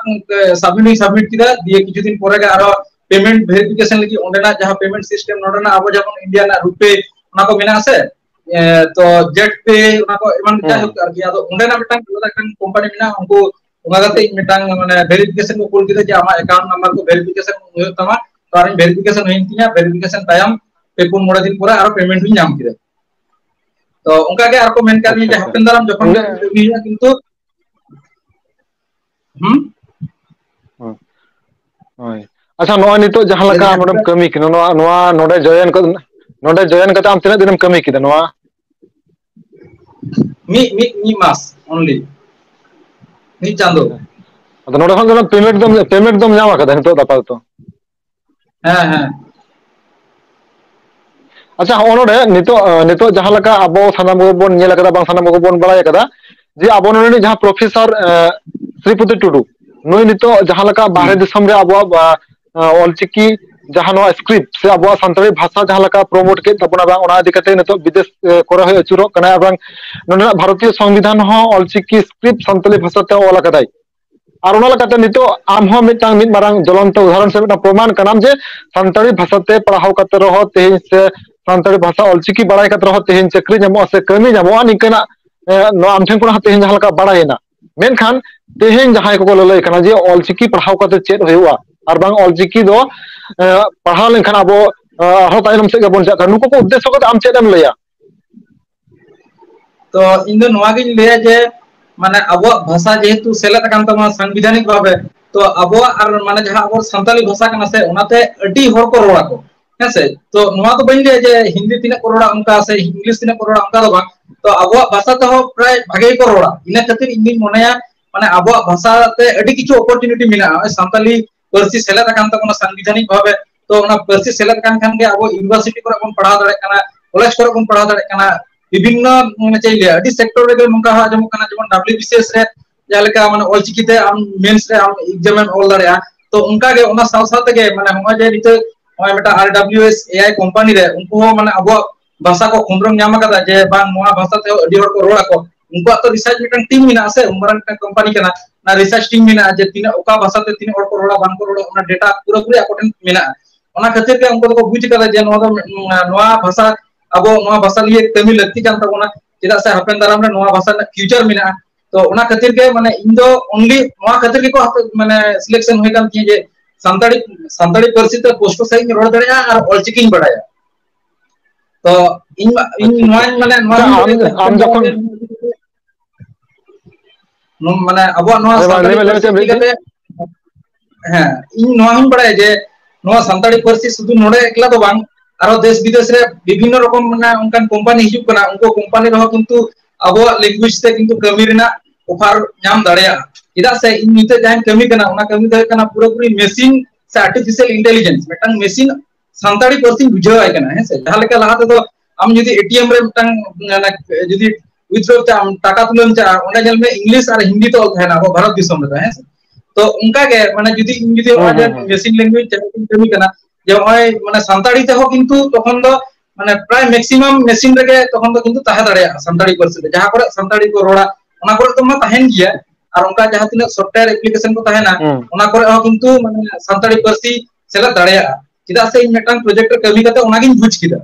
submit ᱤᱧ submit ᱠᱮᱫᱟ, ᱫᱤᱭᱮ ᱠᱤᱪᱷᱩ ᱫᱤᱱ ᱯᱚᱨᱮ ᱜᱮ ᱟᱨᱚ payment verification ᱞᱟᱹᱜᱤᱫ ᱚᱸᱰᱮᱱᱟᱜ ᱡᱟᱦᱟᱸ payment system ᱱᱚᱰᱮᱱᱟᱜ ᱟᱵᱚ ᱡᱮᱢᱚᱱ India ᱨᱮᱱᱟᱜ RuPay, ᱚᱱᱟ ᱠᱚ ᱢᱮᱱᱟᱜᱼᱟ ᱥᱮ, ᱮ, ᱛᱚ JetPay, ᱚᱱᱟ ᱠᱚ ᱮᱢᱟᱱ ᱦᱩᱸ᱾ ᱡᱟᱭᱦᱳᱠ ᱟᱨᱠᱤ, ᱟᱫᱚ ᱚᱸᱰᱮᱱᱟᱜ ᱢᱤᱫᱴᱟᱝ ᱟᱞᱟᱫᱟ ᱢᱤᱫᱴᱟᱝ company ᱢᱮᱱᱟᱜᱼᱟ, ᱩᱱᱠᱩ ᱚᱱᱟ ᱠᱟᱛᱮ ᱤᱧ ᱢᱤᱫᱴᱟᱝ ᱢᱟᱱᱮ verification ᱠᱚ ᱠᱩᱞ ᱠᱮᱫᱟ ᱡᱮ ᱟᱢᱟᱜ account number ᱠᱚ verification ᱦᱩᱭᱩᱜ ᱛᱟᱢᱟ᱾ ᱛᱚ ᱟᱨᱤᱧ verification ᱦᱩᱭᱮᱱ ᱛᱤᱧᱟ, verification ᱛᱟᱭᱚᱢ ᱯᱮ ᱯᱩᱱ ᱢᱚᱬᱮ ᱫᱤᱱ ᱯᱚᱨᱮ ᱟᱨᱚ payment ᱦᱚᱸᱧ ᱧᱟᱢ ᱠᱮᱫᱟ᱾ ᱛᱚ ᱚᱱᱠᱟ ᱜᱮ ᱟᱨ ᱠᱚ ᱢᱮᱱ ᱠᱟᱫ ᱞᱤᱧᱟ ᱟᱪᱪᱷᱟ, ᱡᱮ ᱟᱪᱪᱷᱟ᱾ ᱦᱟᱯᱮᱱ ᱫᱟᱨᱟᱢ ᱡᱚᱠᱷᱚᱱ ᱜᱮ ᱚᱸᱰᱮ ᱠᱟᱹᱢᱤ ᱦᱩᱭᱩᱜᱼᱟ, ᱠᱤᱱᱛᱩ ᱦᱩᱸ? ᱦᱳᱭ᱾ ᱟᱪᱪᱷᱟ, ᱱᱚᱜᱼᱚᱭ ᱱᱤᱛᱚᱜ ᱡᱟᱦᱟᱸ ᱞᱮᱠᱟ ᱞᱟᱹᱭᱫᱟᱹᱧ ᱟᱢ ᱱᱚᱰᱮᱢ ᱦᱟᱯᱮ ᱠᱟᱹᱢᱤ ᱠᱟᱱᱟ, ᱱᱚᱣᱟ, ᱱᱚᱣᱟ ᱱᱚᱰᱮ join ᱠᱟᱛᱮ, ᱱᱚᱰᱮ join ᱠᱟᱛᱮ ᱟᱢ ᱛᱤᱱᱟᱹᱜ ᱫᱤᱱᱮᱢ ᱠᱟᱹᱢᱤ ᱠᱮᱫᱟ ᱱᱚᱣᱟ? ᱢᱤᱫ, ᱢᱤᱫ, ᱢᱤᱫ ᱢᱟᱥ only᱾ ᱢᱤᱫ ᱪᱟᱸᱫᱚ᱾ ᱟᱪᱪᱷᱟ᱾ ᱟᱫᱚ ᱱᱚᱰᱮ ᱠᱷᱚᱱ ᱫᱚ payment ᱫᱚᱢ, payment ᱫᱚᱢ ᱧᱟᱢ ᱟᱠᱟᱫᱟ ᱱᱤᱛᱚᱜ ᱫᱚ ᱟᱯᱟᱛᱚᱛᱚ? ᱦᱮᱸ, ᱦᱮᱸ᱾ ᱟᱪᱪᱷᱟ, ᱦᱚᱸᱜᱼᱚ ᱱᱚᱰᱮ ᱱᱤᱛᱚᱜ, ᱟᱸ, ᱱᱤᱛᱚᱜ ᱡᱟᱦᱟᱸ ᱞᱮᱠᱟ ᱟᱵᱚ ᱥᱟᱱᱟᱢ ᱠᱚᱜᱮ ᱵᱚᱱ ᱧᱮᱞ ᱟᱠᱟᱫᱟ, ᱵᱟᱝ ᱥᱟᱱᱟᱢ ᱠᱚᱜᱮ ᱵᱚᱱ ᱵᱟᱲᱟᱭ ᱟᱠᱟᱫᱟ, ᱡᱮ ᱟᱵᱚ ᱱᱚᱰᱮ ᱨᱤᱱᱤᱡ ᱡᱟᱦᱟᱸ professor, ᱟᱸ, ᱥᱨᱤᱯᱚᱛᱤ ᱴᱩᱰᱩ, ᱱᱩᱭ ᱱᱤᱛᱚᱜ ᱡᱟᱦᱟᱸ ᱞᱮᱠᱟ ᱦᱩᱸ᱾ ᱵᱟᱦᱨᱮ ᱫᱤᱥᱚᱢ ᱨᱮ ᱟᱵᱚᱣᱟᱜ, ᱟᱸ, ᱟᱸ, ᱚᱞᱪᱤᱠᱤ ᱡᱟᱦᱟᱸ ᱱᱚᱣᱟ script ᱥᱮ ᱟᱵᱚᱣᱟᱜ ᱥᱟᱱᱛᱟᱲᱤ ᱵᱷᱟᱥᱟ ᱡᱟᱦᱟᱸ ᱞᱮᱠᱟ promote ᱠᱮᱫ ᱛᱟᱵᱚᱱᱟ, ᱵᱟᱝ, ᱚᱱᱟ ᱤᱫᱤ ᱠᱟᱛᱮ ᱱᱤᱛᱚᱜ ᱵᱤᱫᱮᱥ, ᱮ, ᱠᱚᱨᱮ ᱦᱚᱸᱭ ᱟᱹᱪᱩᱨᱚᱜ ᱠᱟᱱᱟ, ᱮᱵᱚᱝ ᱱᱚᱰᱮᱱᱟᱜ ᱵᱷᱟᱨᱚᱛᱤᱭᱚ ᱥᱚᱝᱵᱤᱫᱷᱟᱱ ᱦᱚᱸ ᱚᱞᱪᱤᱠᱤ script ᱥᱟᱱᱛᱟᱲᱤ ᱵᱷᱟᱥᱟ ᱛᱮ ᱚᱞ ᱟᱠᱟᱫᱟᱭ᱾ ᱟᱨ ᱚᱱᱟ ᱞᱮᱠᱟᱛᱮ ᱱᱤᱛᱚᱜ ᱟᱢ ᱦᱚᱸ ᱢᱤᱫᱴᱟᱝ ᱢᱤᱫ ᱢᱟᱨᱟᱝ ᱡᱚᱞᱚᱱᱛᱚ ᱩᱫᱟᱦᱚᱨᱚᱱ ᱥᱮ ᱢᱤᱫᱴᱟᱝ ᱯᱨᱚᱢᱟᱱ ᱠᱟᱱᱟᱢ ᱡᱮ ᱥᱟᱱᱛᱟᱲᱤ ᱵᱷᱟᱥᱟᱛᱮ ᱯᱟᱲᱦᱟᱣ ᱠᱟᱛᱮ ᱨᱮᱦᱚᱸ ᱛᱮᱦᱮᱧ ᱥᱮ ᱥᱟᱱᱛᱟᱲᱤ ᱵᱷᱟᱥᱟ ᱚᱞᱪᱤᱠᱤ ᱵᱟᱲᱟᱭ ᱠᱟᱛᱮ ᱨᱮᱦᱚᱸ ᱛᱮᱦᱮᱧ ᱪᱟᱹᱠᱨᱤ ᱧᱟᱢᱚᱜᱼᱟ ᱥᱮ ᱠᱟᱹᱢᱤ ᱧᱟᱢᱚᱜᱼᱟ, ᱱᱤᱝᱠᱟᱹᱱᱟᱜ, ᱮ, ᱱᱚᱣᱟ ᱟᱢ ᱴᱷᱮᱱ ᱠᱷᱚᱱᱟᱜ ᱦᱚᱸ ᱛᱮᱦᱮᱧ ᱡᱟᱦᱟᱸ ᱞᱮᱠᱟ ᱵᱟᱲᱟᱭᱮᱱᱟ᱾ ᱢᱮᱱᱠᱷᱟᱱ ᱛᱮᱦᱮᱧ ᱡᱟᱦᱟᱸᱭ ᱠᱚᱠᱚ ᱞᱟᱹᱞᱟᱹᱭ ᱠᱟᱱᱟ ᱡᱮ ᱚᱞᱪᱤᱠᱤ ᱯᱟᱲᱦᱟᱣ ᱠᱟᱛᱮ ᱪᱮᱫ ᱦᱩᱭᱩᱜᱼᱟ, ᱟᱨ ᱵᱟᱝ ᱚᱞᱪᱤᱠᱤ ᱫᱚ, ᱮ, ᱯᱟᱲᱦᱟᱣ ᱞᱮᱱᱠᱷᱟᱱ ᱟᱵᱚ, ᱮ, ᱟᱨᱦᱚᱸ ᱛᱟᱭᱱᱚᱢ ᱥᱮᱫ ᱜᱮᱵᱚᱱ ᱪᱟᱞᱟᱜ ᱠᱟᱱᱟ, ᱱᱩᱠᱩ ᱠᱚ ᱩᱫᱽᱫᱮᱥᱥᱚ ᱠᱟᱛᱮ ᱟᱢ ᱪᱮᱫ ᱮᱢ ᱞᱟᱹᱭᱟ? ᱛᱚ ᱤᱧ ᱫᱚ ᱱᱚᱣᱟ ᱜᱤᱧ ᱞᱟᱹᱭᱟ ᱡᱮ, ᱢᱟᱱᱮ, ᱟᱵᱚᱣᱟᱜ ᱵᱷᱟᱥᱟ ᱡᱮᱦᱮᱛᱩ ᱥᱮᱞᱮᱫ ᱟᱠᱟᱱ ᱛᱟᱵᱚᱱᱟ ᱥᱟᱝᱵᱤᱫᱷᱟᱱᱤᱠ ᱵᱷᱟᱵᱮ, ᱛᱚ ᱟᱵᱚᱣᱟᱜ ᱟᱨ, ᱢᱟᱱᱮ, ᱡᱟᱦᱟᱸ ᱟᱵᱚ ᱥᱟᱱᱛᱟᱲᱤ ᱵᱷᱟᱥᱟ ᱠᱟᱱᱟ ᱥᱮ, ᱚᱱᱟᱛᱮ ᱟᱹᱰᱤ ᱦᱚᱲ ᱠᱚ ᱨᱚᱲᱟ ᱠᱚ, ᱦᱮᱸ ᱥᱮ? ᱛᱚ ᱱᱚᱣᱟ ᱫᱚ ᱵᱟᱹᱧ ᱞᱟᱹᱭᱟ ᱡᱮ ᱦᱤᱱᱫᱤ ᱛᱤᱱᱟᱹᱜ ᱠᱚ ᱨᱚᱲᱟ ᱚᱱᱠᱟ ᱥᱮ English ᱛᱤᱱᱟᱹᱜ ᱠᱚ ᱨᱚᱲᱟ ᱚᱱᱠᱟ ᱫᱚ ᱵᱟᱝ᱾ ᱛᱚ ᱟᱵᱚᱣᱟᱜ ᱵᱷᱟᱥᱟ ᱛᱮᱦᱚᱸ ᱯᱨᱟᱭ ᱵᱷᱟᱜᱮ ᱜᱮᱠᱚ ᱨᱚᱲᱟ᱾ ᱤᱱᱟᱹ ᱠᱷᱟᱹᱛᱤᱨ ᱤᱧ ᱫᱩᱧ ᱢᱚᱱᱮᱭᱟ, ᱢᱟᱱᱮ, ᱟᱵᱚᱣᱟᱜ ᱵᱷᱟᱥᱟ ᱛᱮ ᱟᱹᱰᱤ ᱠᱤᱪᱷᱩ opportunity ᱢᱮᱱᱟᱜᱼᱟ᱾ ᱱᱚᱜᱼᱚᱭ ᱥᱟᱱᱛᱟᱲᱤ ᱯᱟᱹᱨᱥᱤ ᱥᱮᱞᱮᱫ ᱟᱠᱟᱱ ᱛᱟᱵᱚᱱᱟ ᱥᱟᱝᱵᱤᱫᱷᱟᱱᱤᱠ ᱵᱷᱟᱵᱮ, ᱛᱚ ᱚᱱᱟ ᱯᱟᱹᱨᱥᱤ ᱥᱮᱞᱮᱫ ᱠᱟᱱ ᱠᱷᱟᱱ ᱜᱮ ᱟᱵᱚ ᱤᱭᱩᱱᱤᱵᱷᱟᱨᱥᱤᱴᱤ ᱠᱚᱨᱮ ᱵᱚᱱ ᱯᱟᱲᱦᱟᱣ ᱫᱟᱲᱮᱭᱟᱜ ᱠᱟᱱᱟ, ᱠᱚᱞᱮᱡᱽ ᱠᱚᱨᱮ ᱵᱚᱱ ᱯᱟᱲᱦᱟᱣ ᱫᱟᱲᱮᱭᱟᱜ ᱠᱟᱱᱟ, ᱵᱤᱵᱷᱤᱱᱱᱚ, ᱢᱟᱱᱮ, ᱪᱮᱫ ᱤᱧ ᱞᱟᱹᱭᱟ, ᱟᱹᱰᱤ ᱥᱮᱠᱴᱚᱨ ᱨᱮᱜᱮ ᱱᱚᱝᱠᱟ ᱦᱚᱸ ᱟᱸᱡᱚᱢᱚᱜ ᱠᱟᱱᱟ, ᱡᱮᱢᱚᱱ ᱰᱟᱵᱞᱤᱭᱩᱵᱤᱥᱤᱮᱥ ᱨᱮ ᱡᱟᱦᱟᱸ ᱞᱮᱠᱟ, ᱢᱟᱱᱮ, ᱚᱞᱪᱤᱠᱤ ᱛᱮ ᱟᱢ ᱢᱮᱱᱥ ᱨᱮ ᱟᱢ ᱮᱠᱡᱟᱢ ᱮᱢ ᱚᱞ ᱫᱟᱲᱮᱭᱟᱜᱼᱟ᱾ ᱛᱚ ᱚᱱᱠᱟ ᱜᱮ ᱚᱱᱟ ᱥᱟᱶ ᱥᱟᱶ ᱛᱮᱜᱮ, ᱢᱟᱱᱮ, ᱱᱚᱜᱼᱚᱭ ᱡᱮ ᱱᱤᱛᱚᱜ ᱱᱚᱜᱼᱚᱭ ᱢᱤᱫᱴᱟᱝ ᱟᱨ W S A I company ᱨᱮ ᱩᱱᱠᱩ ᱦᱚᱸ, ᱢᱟᱱᱮ, ᱟᱵᱚᱣᱟᱜ ᱵᱷᱟᱥᱟ ᱠᱚ ᱠᱷᱚᱸᱫᱽᱨᱚᱝ ᱧᱟᱢ ᱟᱠᱟᱫᱟ ᱡᱮ ᱵᱟᱝ, ᱱᱚᱣᱟ ᱵᱷᱟᱥᱟ ᱛᱮᱦᱚᱸ ᱟᱹᱰᱤ ᱦᱚᱲ ᱠᱚ ᱨᱚᱲ ᱟᱠᱚ᱾ ᱩᱱᱠᱩᱣᱟᱜ ᱛᱚ ᱨᱤᱥᱟᱨᱪ ᱢᱤᱫᱴᱟᱝ ᱴᱤᱢ ᱢᱮᱱᱟᱜᱼᱟ ᱥᱮ, ᱩᱱ ᱢᱟᱨᱟᱝ ᱢᱤᱫᱴᱟᱝ ᱠᱳᱢᱯᱟᱱᱤ ᱠᱟᱱᱟ, ᱚᱱᱟ ᱨᱤᱥᱟᱨᱪ ᱴᱤᱢ ᱢᱮᱱᱟᱜᱼᱟ ᱡᱮ ᱛᱤᱱᱟᱹᱜ, ᱚᱠᱟ ᱵᱷᱟᱥᱟ ᱛᱮ ᱛᱤᱱᱟᱹᱜ ᱦᱚᱲ ᱠᱚ ᱨᱚᱲᱟ, ᱵᱟᱝ ᱠᱚ ᱨᱚᱲᱟ, ᱚᱱᱟ ᱰᱮᱴᱟ ᱯᱩᱨᱟᱹᱯᱩᱨᱤ ᱟᱠᱚ ᱴᱷᱮᱱ ᱢᱮᱱᱟᱜᱼᱟ᱾ ᱚᱱᱟ ᱠᱷᱟᱹᱛᱤᱨ ᱜᱮ ᱩᱱᱠᱩ ᱫᱚᱠᱚ ᱵᱩᱡᱽ ᱠᱟᱫᱟ ᱡᱮ ᱱᱚᱣᱟ ᱫᱚ, ᱱᱚᱣᱟ ᱵᱷᱟᱥᱟ, ᱟᱵᱚ ᱱᱚᱣᱟ ᱵᱷᱟᱥᱟ ᱞᱤᱭᱮ ᱠᱟᱹᱢᱤ ᱞᱟᱹᱠᱛᱤ ᱠᱟᱱ ᱛᱟᱵᱚᱱᱟ, ᱪᱮᱫᱟᱜ ᱥᱮ ᱦᱟᱯᱮᱱ ᱫᱟᱨᱟᱢ ᱨᱮ ᱱᱚᱣᱟ ᱵᱷᱟᱥᱟ ᱨᱮᱱᱟᱜ ᱯᱷᱤᱭᱩᱪᱟᱨ ᱢᱮᱱᱟᱜᱼᱟ᱾ ᱛᱚ ᱚᱱᱟ ᱠᱷᱟᱹᱛᱤᱨ ᱜᱮ, ᱢᱟᱱᱮ, ᱤᱧ ᱫᱚ ᱚᱱᱞᱤ ᱱᱚᱣᱟ ᱠᱷᱟᱹᱛᱤᱨ ᱜᱮᱠᱚ ᱦᱟᱛᱟᱣ, ᱢᱟᱱᱮ, ᱥᱤᱞᱮᱠᱥᱚᱱ ᱦᱩᱭ ᱠᱟᱱ ᱛᱤᱧᱟ ᱡᱮ ᱥᱟᱱᱛᱟᱲᱤ, ᱥᱟᱱᱛᱟᱲᱤ ᱯᱟᱹᱨᱥᱤ ᱛᱮ ᱯᱩᱥᱴᱟᱹᱣ ᱥᱟᱺᱦᱤᱡ ᱤᱧ ᱨᱚᱲ ᱫᱟᱲᱮᱭᱟᱜᱼᱟ ᱟᱨ ᱚᱞᱪᱤᱠᱤᱧ ᱵᱟᱲᱟᱭᱟ᱾ ᱛᱚ ᱤᱧ ᱢᱟ-, ᱤᱧ ᱟᱪᱪᱷᱟ, ᱱᱚᱣᱟ, ᱟᱪᱪᱷᱟ᱾ ᱢᱟᱱᱮ, ᱱᱚᱣᱟ ᱟᱪᱪᱷᱟ, ᱟᱢ, ᱟᱢ ᱡᱚᱠᱷᱚᱱ ᱱᱚᱣᱟ, ᱢᱟᱱᱮ, ᱟᱵᱚᱣᱟᱜ ᱱᱚᱣᱟ ᱦᱮᱸ, ᱢᱟ ᱞᱟᱹᱭ ᱥᱟᱱᱛᱟᱲᱤ ᱢᱮ, ᱞᱟᱹᱭ ᱢᱮ, ᱯᱟᱹᱨᱥᱤ ᱪᱮᱫ ᱮᱢ ᱤᱫᱤ ᱞᱟᱹᱭ ᱠᱟᱛᱮ, ᱦᱮᱸ, ᱤᱧ ᱱᱚᱣᱟ ᱦᱚᱸᱧ ᱵᱟᱲᱟᱭᱟ ᱡᱮ ᱱᱚᱣᱟ ᱥᱟᱱᱛᱟᱲᱤ ᱯᱟᱹᱨᱥᱤ ᱥᱩᱫᱷᱩ ᱱᱚᱰᱮ ᱮᱠᱞᱟ ᱫᱚ ᱵᱟᱝ, ᱟᱨᱚ ᱫᱮᱥ ᱵᱤᱫᱮᱥ ᱨᱮ ᱵᱤᱵᱷᱤᱱᱱᱚ ᱨᱚᱠᱚᱢ, ᱢᱟᱱᱮ, ᱚᱱᱠᱟᱱ ᱠᱳᱢᱯᱟᱱᱤ ᱦᱤᱡᱩᱜ ᱠᱟᱱᱟ, ᱩᱱᱠᱩ ᱠᱳᱢᱯᱟᱱᱤ ᱨᱮᱦᱚᱸ ᱠᱤᱱᱛᱩ ᱟᱵᱚᱣᱟᱜ ᱞᱮᱝᱜᱩᱭᱮᱡᱽ ᱛᱮ ᱠᱤᱱᱛᱩ ᱠᱟᱹᱢᱤ ᱨᱮᱱᱟᱜ ᱚᱯᱷᱟᱨ ᱧᱟᱢ ᱫᱟᱲᱮᱭᱟᱜᱼᱟ᱾ ᱪᱮᱫᱟᱜ ᱥᱮ ᱤᱧ ᱱᱤᱛᱚᱜ ᱡᱟᱦᱟᱸᱧ ᱠᱟᱹᱢᱤ ᱠᱟᱱᱟ, ᱚᱱᱟ ᱠᱟᱹᱢᱤ ᱫᱚ ᱦᱩᱭᱩᱜ ᱠᱟᱱᱟ ᱯᱩᱨᱟᱹᱯᱩᱨᱤ ᱢᱮᱥᱤᱱ ᱥᱮ ᱟᱨᱴᱤᱯᱷᱤᱥᱤᱭᱟᱞ ᱤᱱᱴᱮᱞᱤᱡᱮᱱᱥ, ᱢᱤᱫᱴᱟᱝ ᱢᱮᱥᱤᱱ ᱥᱟᱱᱛᱟᱲᱤ ᱯᱟᱹᱨᱥᱤᱧ ᱵᱩᱡᱷᱟᱹᱣ ᱟᱭ ᱠᱟᱱᱟ, ᱦᱮᱸ ᱥᱮ? ᱡᱟᱦᱟᱸ ᱞᱮᱠᱟ ᱞᱟᱦᱟ ᱛᱮᱫᱚ ᱟᱢ ᱡᱩᱫᱤ ᱮᱴᱤᱮᱢ ᱨᱮ ᱢᱤᱫᱴᱟᱝ, ᱢᱟᱱᱮ, ᱡᱩᱫᱤ ᱣᱤᱛᱷᱰᱨᱚ ᱪᱟᱜ ᱟᱢ, ᱴᱟᱠᱟ ᱛᱩᱞᱟᱹᱣ ᱪᱟᱜᱼᱟ, ᱚᱸᱰᱮ ᱧᱮᱞ ᱢᱮ ᱤᱝᱞᱤᱥ ᱟᱨ ᱦᱤᱱᱫᱤ ᱛᱮ ᱚᱞ ᱛᱟᱦᱮᱱᱟ ᱟᱵᱚ ᱵᱷᱟᱨᱚᱛ ᱫᱤᱥᱚᱢ ᱨᱮᱫᱚ, ᱦᱮᱸ ᱥᱮ? ᱛᱚ ᱚᱱᱠᱟ ᱜᱮ, ᱢᱟᱱᱮ, ᱡᱩᱫᱤ ᱤᱧ ᱡᱩᱫᱤ ᱦᱩᱸ, ᱱᱚᱣᱟ ᱡᱮ ᱦᱩᱸ, ᱦᱩᱸ᱾ ᱢᱮᱥᱤᱱ ᱞᱮᱝᱜᱩᱭᱮᱡᱽ ᱡᱟᱦᱟᱸ ᱠᱚᱧ ᱠᱟᱹᱢᱤ ᱠᱟᱱᱟ, ᱡᱮ ᱱᱚᱜᱼᱚᱭ, ᱢᱟᱱᱮ, ᱥᱟᱱᱛᱟᱲᱤ ᱛᱮᱦᱚᱸ ᱠᱤᱱᱛᱩ ᱛᱚᱠᱷᱚᱱ ᱫᱚ, ᱢᱟᱱᱮ, ᱯᱨᱟᱭ ᱢᱮᱠᱥᱤᱢᱟᱢ ᱢᱮᱥᱤᱱ ᱨᱮᱜᱮ ᱛᱚᱠᱷᱚᱱ ᱫᱚ ᱠᱤᱱᱛᱩ ᱛᱟᱦᱮᱸ ᱫᱟᱲᱮᱭᱟᱜᱼᱟ ᱥᱟᱱᱛᱟᱲᱤ ᱯᱟᱹᱨᱥᱤ ᱛᱮ, ᱡᱟᱦᱟᱸ ᱠᱚᱨᱮ ᱥᱟᱱᱛᱟᱲᱤ ᱠᱚ ᱨᱚᱲᱟ ᱚᱱᱟ ᱠᱚᱨᱮ ᱫᱚ ᱢᱟ ᱛᱟᱦᱮᱱ ᱜᱮᱭᱟ, ᱟᱨ ᱚᱱᱠᱟ ᱡᱟᱦᱟᱸ ᱛᱤᱱᱟᱹᱜ ᱥᱚᱯᱷᱴᱣᱮᱭᱟᱨ ᱮᱯᱞᱤᱠᱮᱥᱚᱱ ᱠᱚ ᱛᱟᱦᱮᱱᱟ, ᱦᱩᱸ᱾ ᱚᱱᱟ ᱠᱚᱨᱮ ᱦᱚᱸ ᱠᱤᱱᱛᱩ, ᱢᱟᱱᱮ, ᱥᱟᱱᱛᱟᱲᱤ ᱯᱟᱹᱨᱥᱤ ᱥᱮᱞᱮᱫ ᱫᱟᱲᱮᱭᱟᱜᱼᱟ᱾ ᱪᱮᱫᱟᱜ ᱥᱮ ᱤᱧ ᱢᱤᱫᱴᱟᱝ ᱯᱨᱚᱡᱮᱠᱴ ᱨᱮ ᱠᱟᱹᱢᱤ ᱠᱟᱛᱮ ᱚᱱᱟᱜᱤᱧ ᱵᱩᱡᱽ ᱠᱮᱫᱟ᱾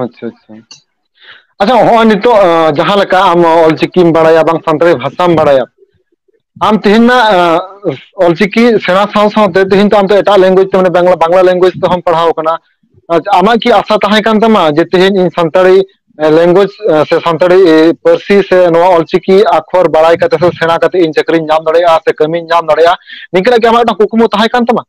ᱟᱪᱪᱷᱟ, ᱟᱪᱪᱷᱟ᱾ ᱟᱪᱪᱷᱟ, ᱦᱚᱸᱜᱼᱚᱭ ᱱᱤᱛᱚᱜ, ᱟᱸ, ᱡᱟᱦᱟᱸ ᱞᱮᱠᱟ ᱟᱢ ᱚᱞᱪᱤᱠᱤᱢ ᱵᱟᱲᱟᱭᱟ, ᱵᱟᱝ ᱥᱟᱱᱛᱟᱲᱤ ᱵᱷᱟᱥᱟᱢ ᱵᱟᱲᱟᱭᱟ, ᱟᱢ ᱛᱮᱦᱮᱧ ᱢᱟ, ᱟᱸ, ᱚᱞᱪᱤᱠᱤ ᱥᱮᱬᱟ ᱥᱟᱶ ᱥᱟᱶᱛᱮ ᱛᱮᱦᱮᱧ ᱛᱚ ᱟᱢ ᱫᱚ ᱮᱴᱟᱜ ᱞᱮᱝᱜᱩᱭᱮᱡᱽ ᱛᱮ, ᱢᱟᱱᱮ, ᱵᱟᱝᱞᱟ, ᱵᱟᱝᱞᱟ ᱞᱮᱝᱜᱩᱭᱮᱡᱽ ᱛᱮᱦᱚᱸᱢ ᱯᱟᱲᱦᱟᱣ ᱠᱟᱱᱟ᱾ ᱟᱪᱪᱷᱟ, ᱟᱢᱟᱜ ᱠᱤ ᱟᱥᱟ ᱛᱟᱦᱮᱸ ᱠᱟᱱ ᱛᱟᱢᱟ ᱡᱮ ᱛᱮᱦᱮᱧ ᱤᱧ ᱥᱟᱱᱛᱟᱲᱤ, ᱮ, ᱞᱮᱝᱜᱩᱭᱮᱡᱽ, ᱮ, ᱥᱮ ᱥᱟᱱᱛᱟᱲᱤ, ᱮ, ᱯᱟᱹᱨᱥᱤ ᱥᱮ ᱱᱚᱣᱟ ᱚᱞᱪᱤᱠᱤ ᱟᱠᱷᱚᱨ ᱵᱟᱲᱟᱭ ᱠᱟᱛᱮ ᱥᱮ ᱥᱮᱬᱟ ᱠᱟᱛᱮ ᱤᱧ ᱪᱟᱹᱠᱨᱤᱧ ᱧᱟᱢ ᱫᱟᱲᱮᱭᱟᱜᱼᱟ ᱥᱮ ᱠᱟᱹᱢᱤᱧ ᱧᱟᱢ ᱫᱟᱲᱮᱭᱟᱜᱼᱟ, ᱱᱤᱝᱠᱟᱹᱱᱟᱜ ᱠᱤ ᱟᱢᱟᱜ ᱢᱤᱫᱴᱟᱝ ᱠᱩᱠᱢᱩ ᱛᱟᱦᱮᱸ ᱠᱟᱱ ᱛᱟᱢᱟ?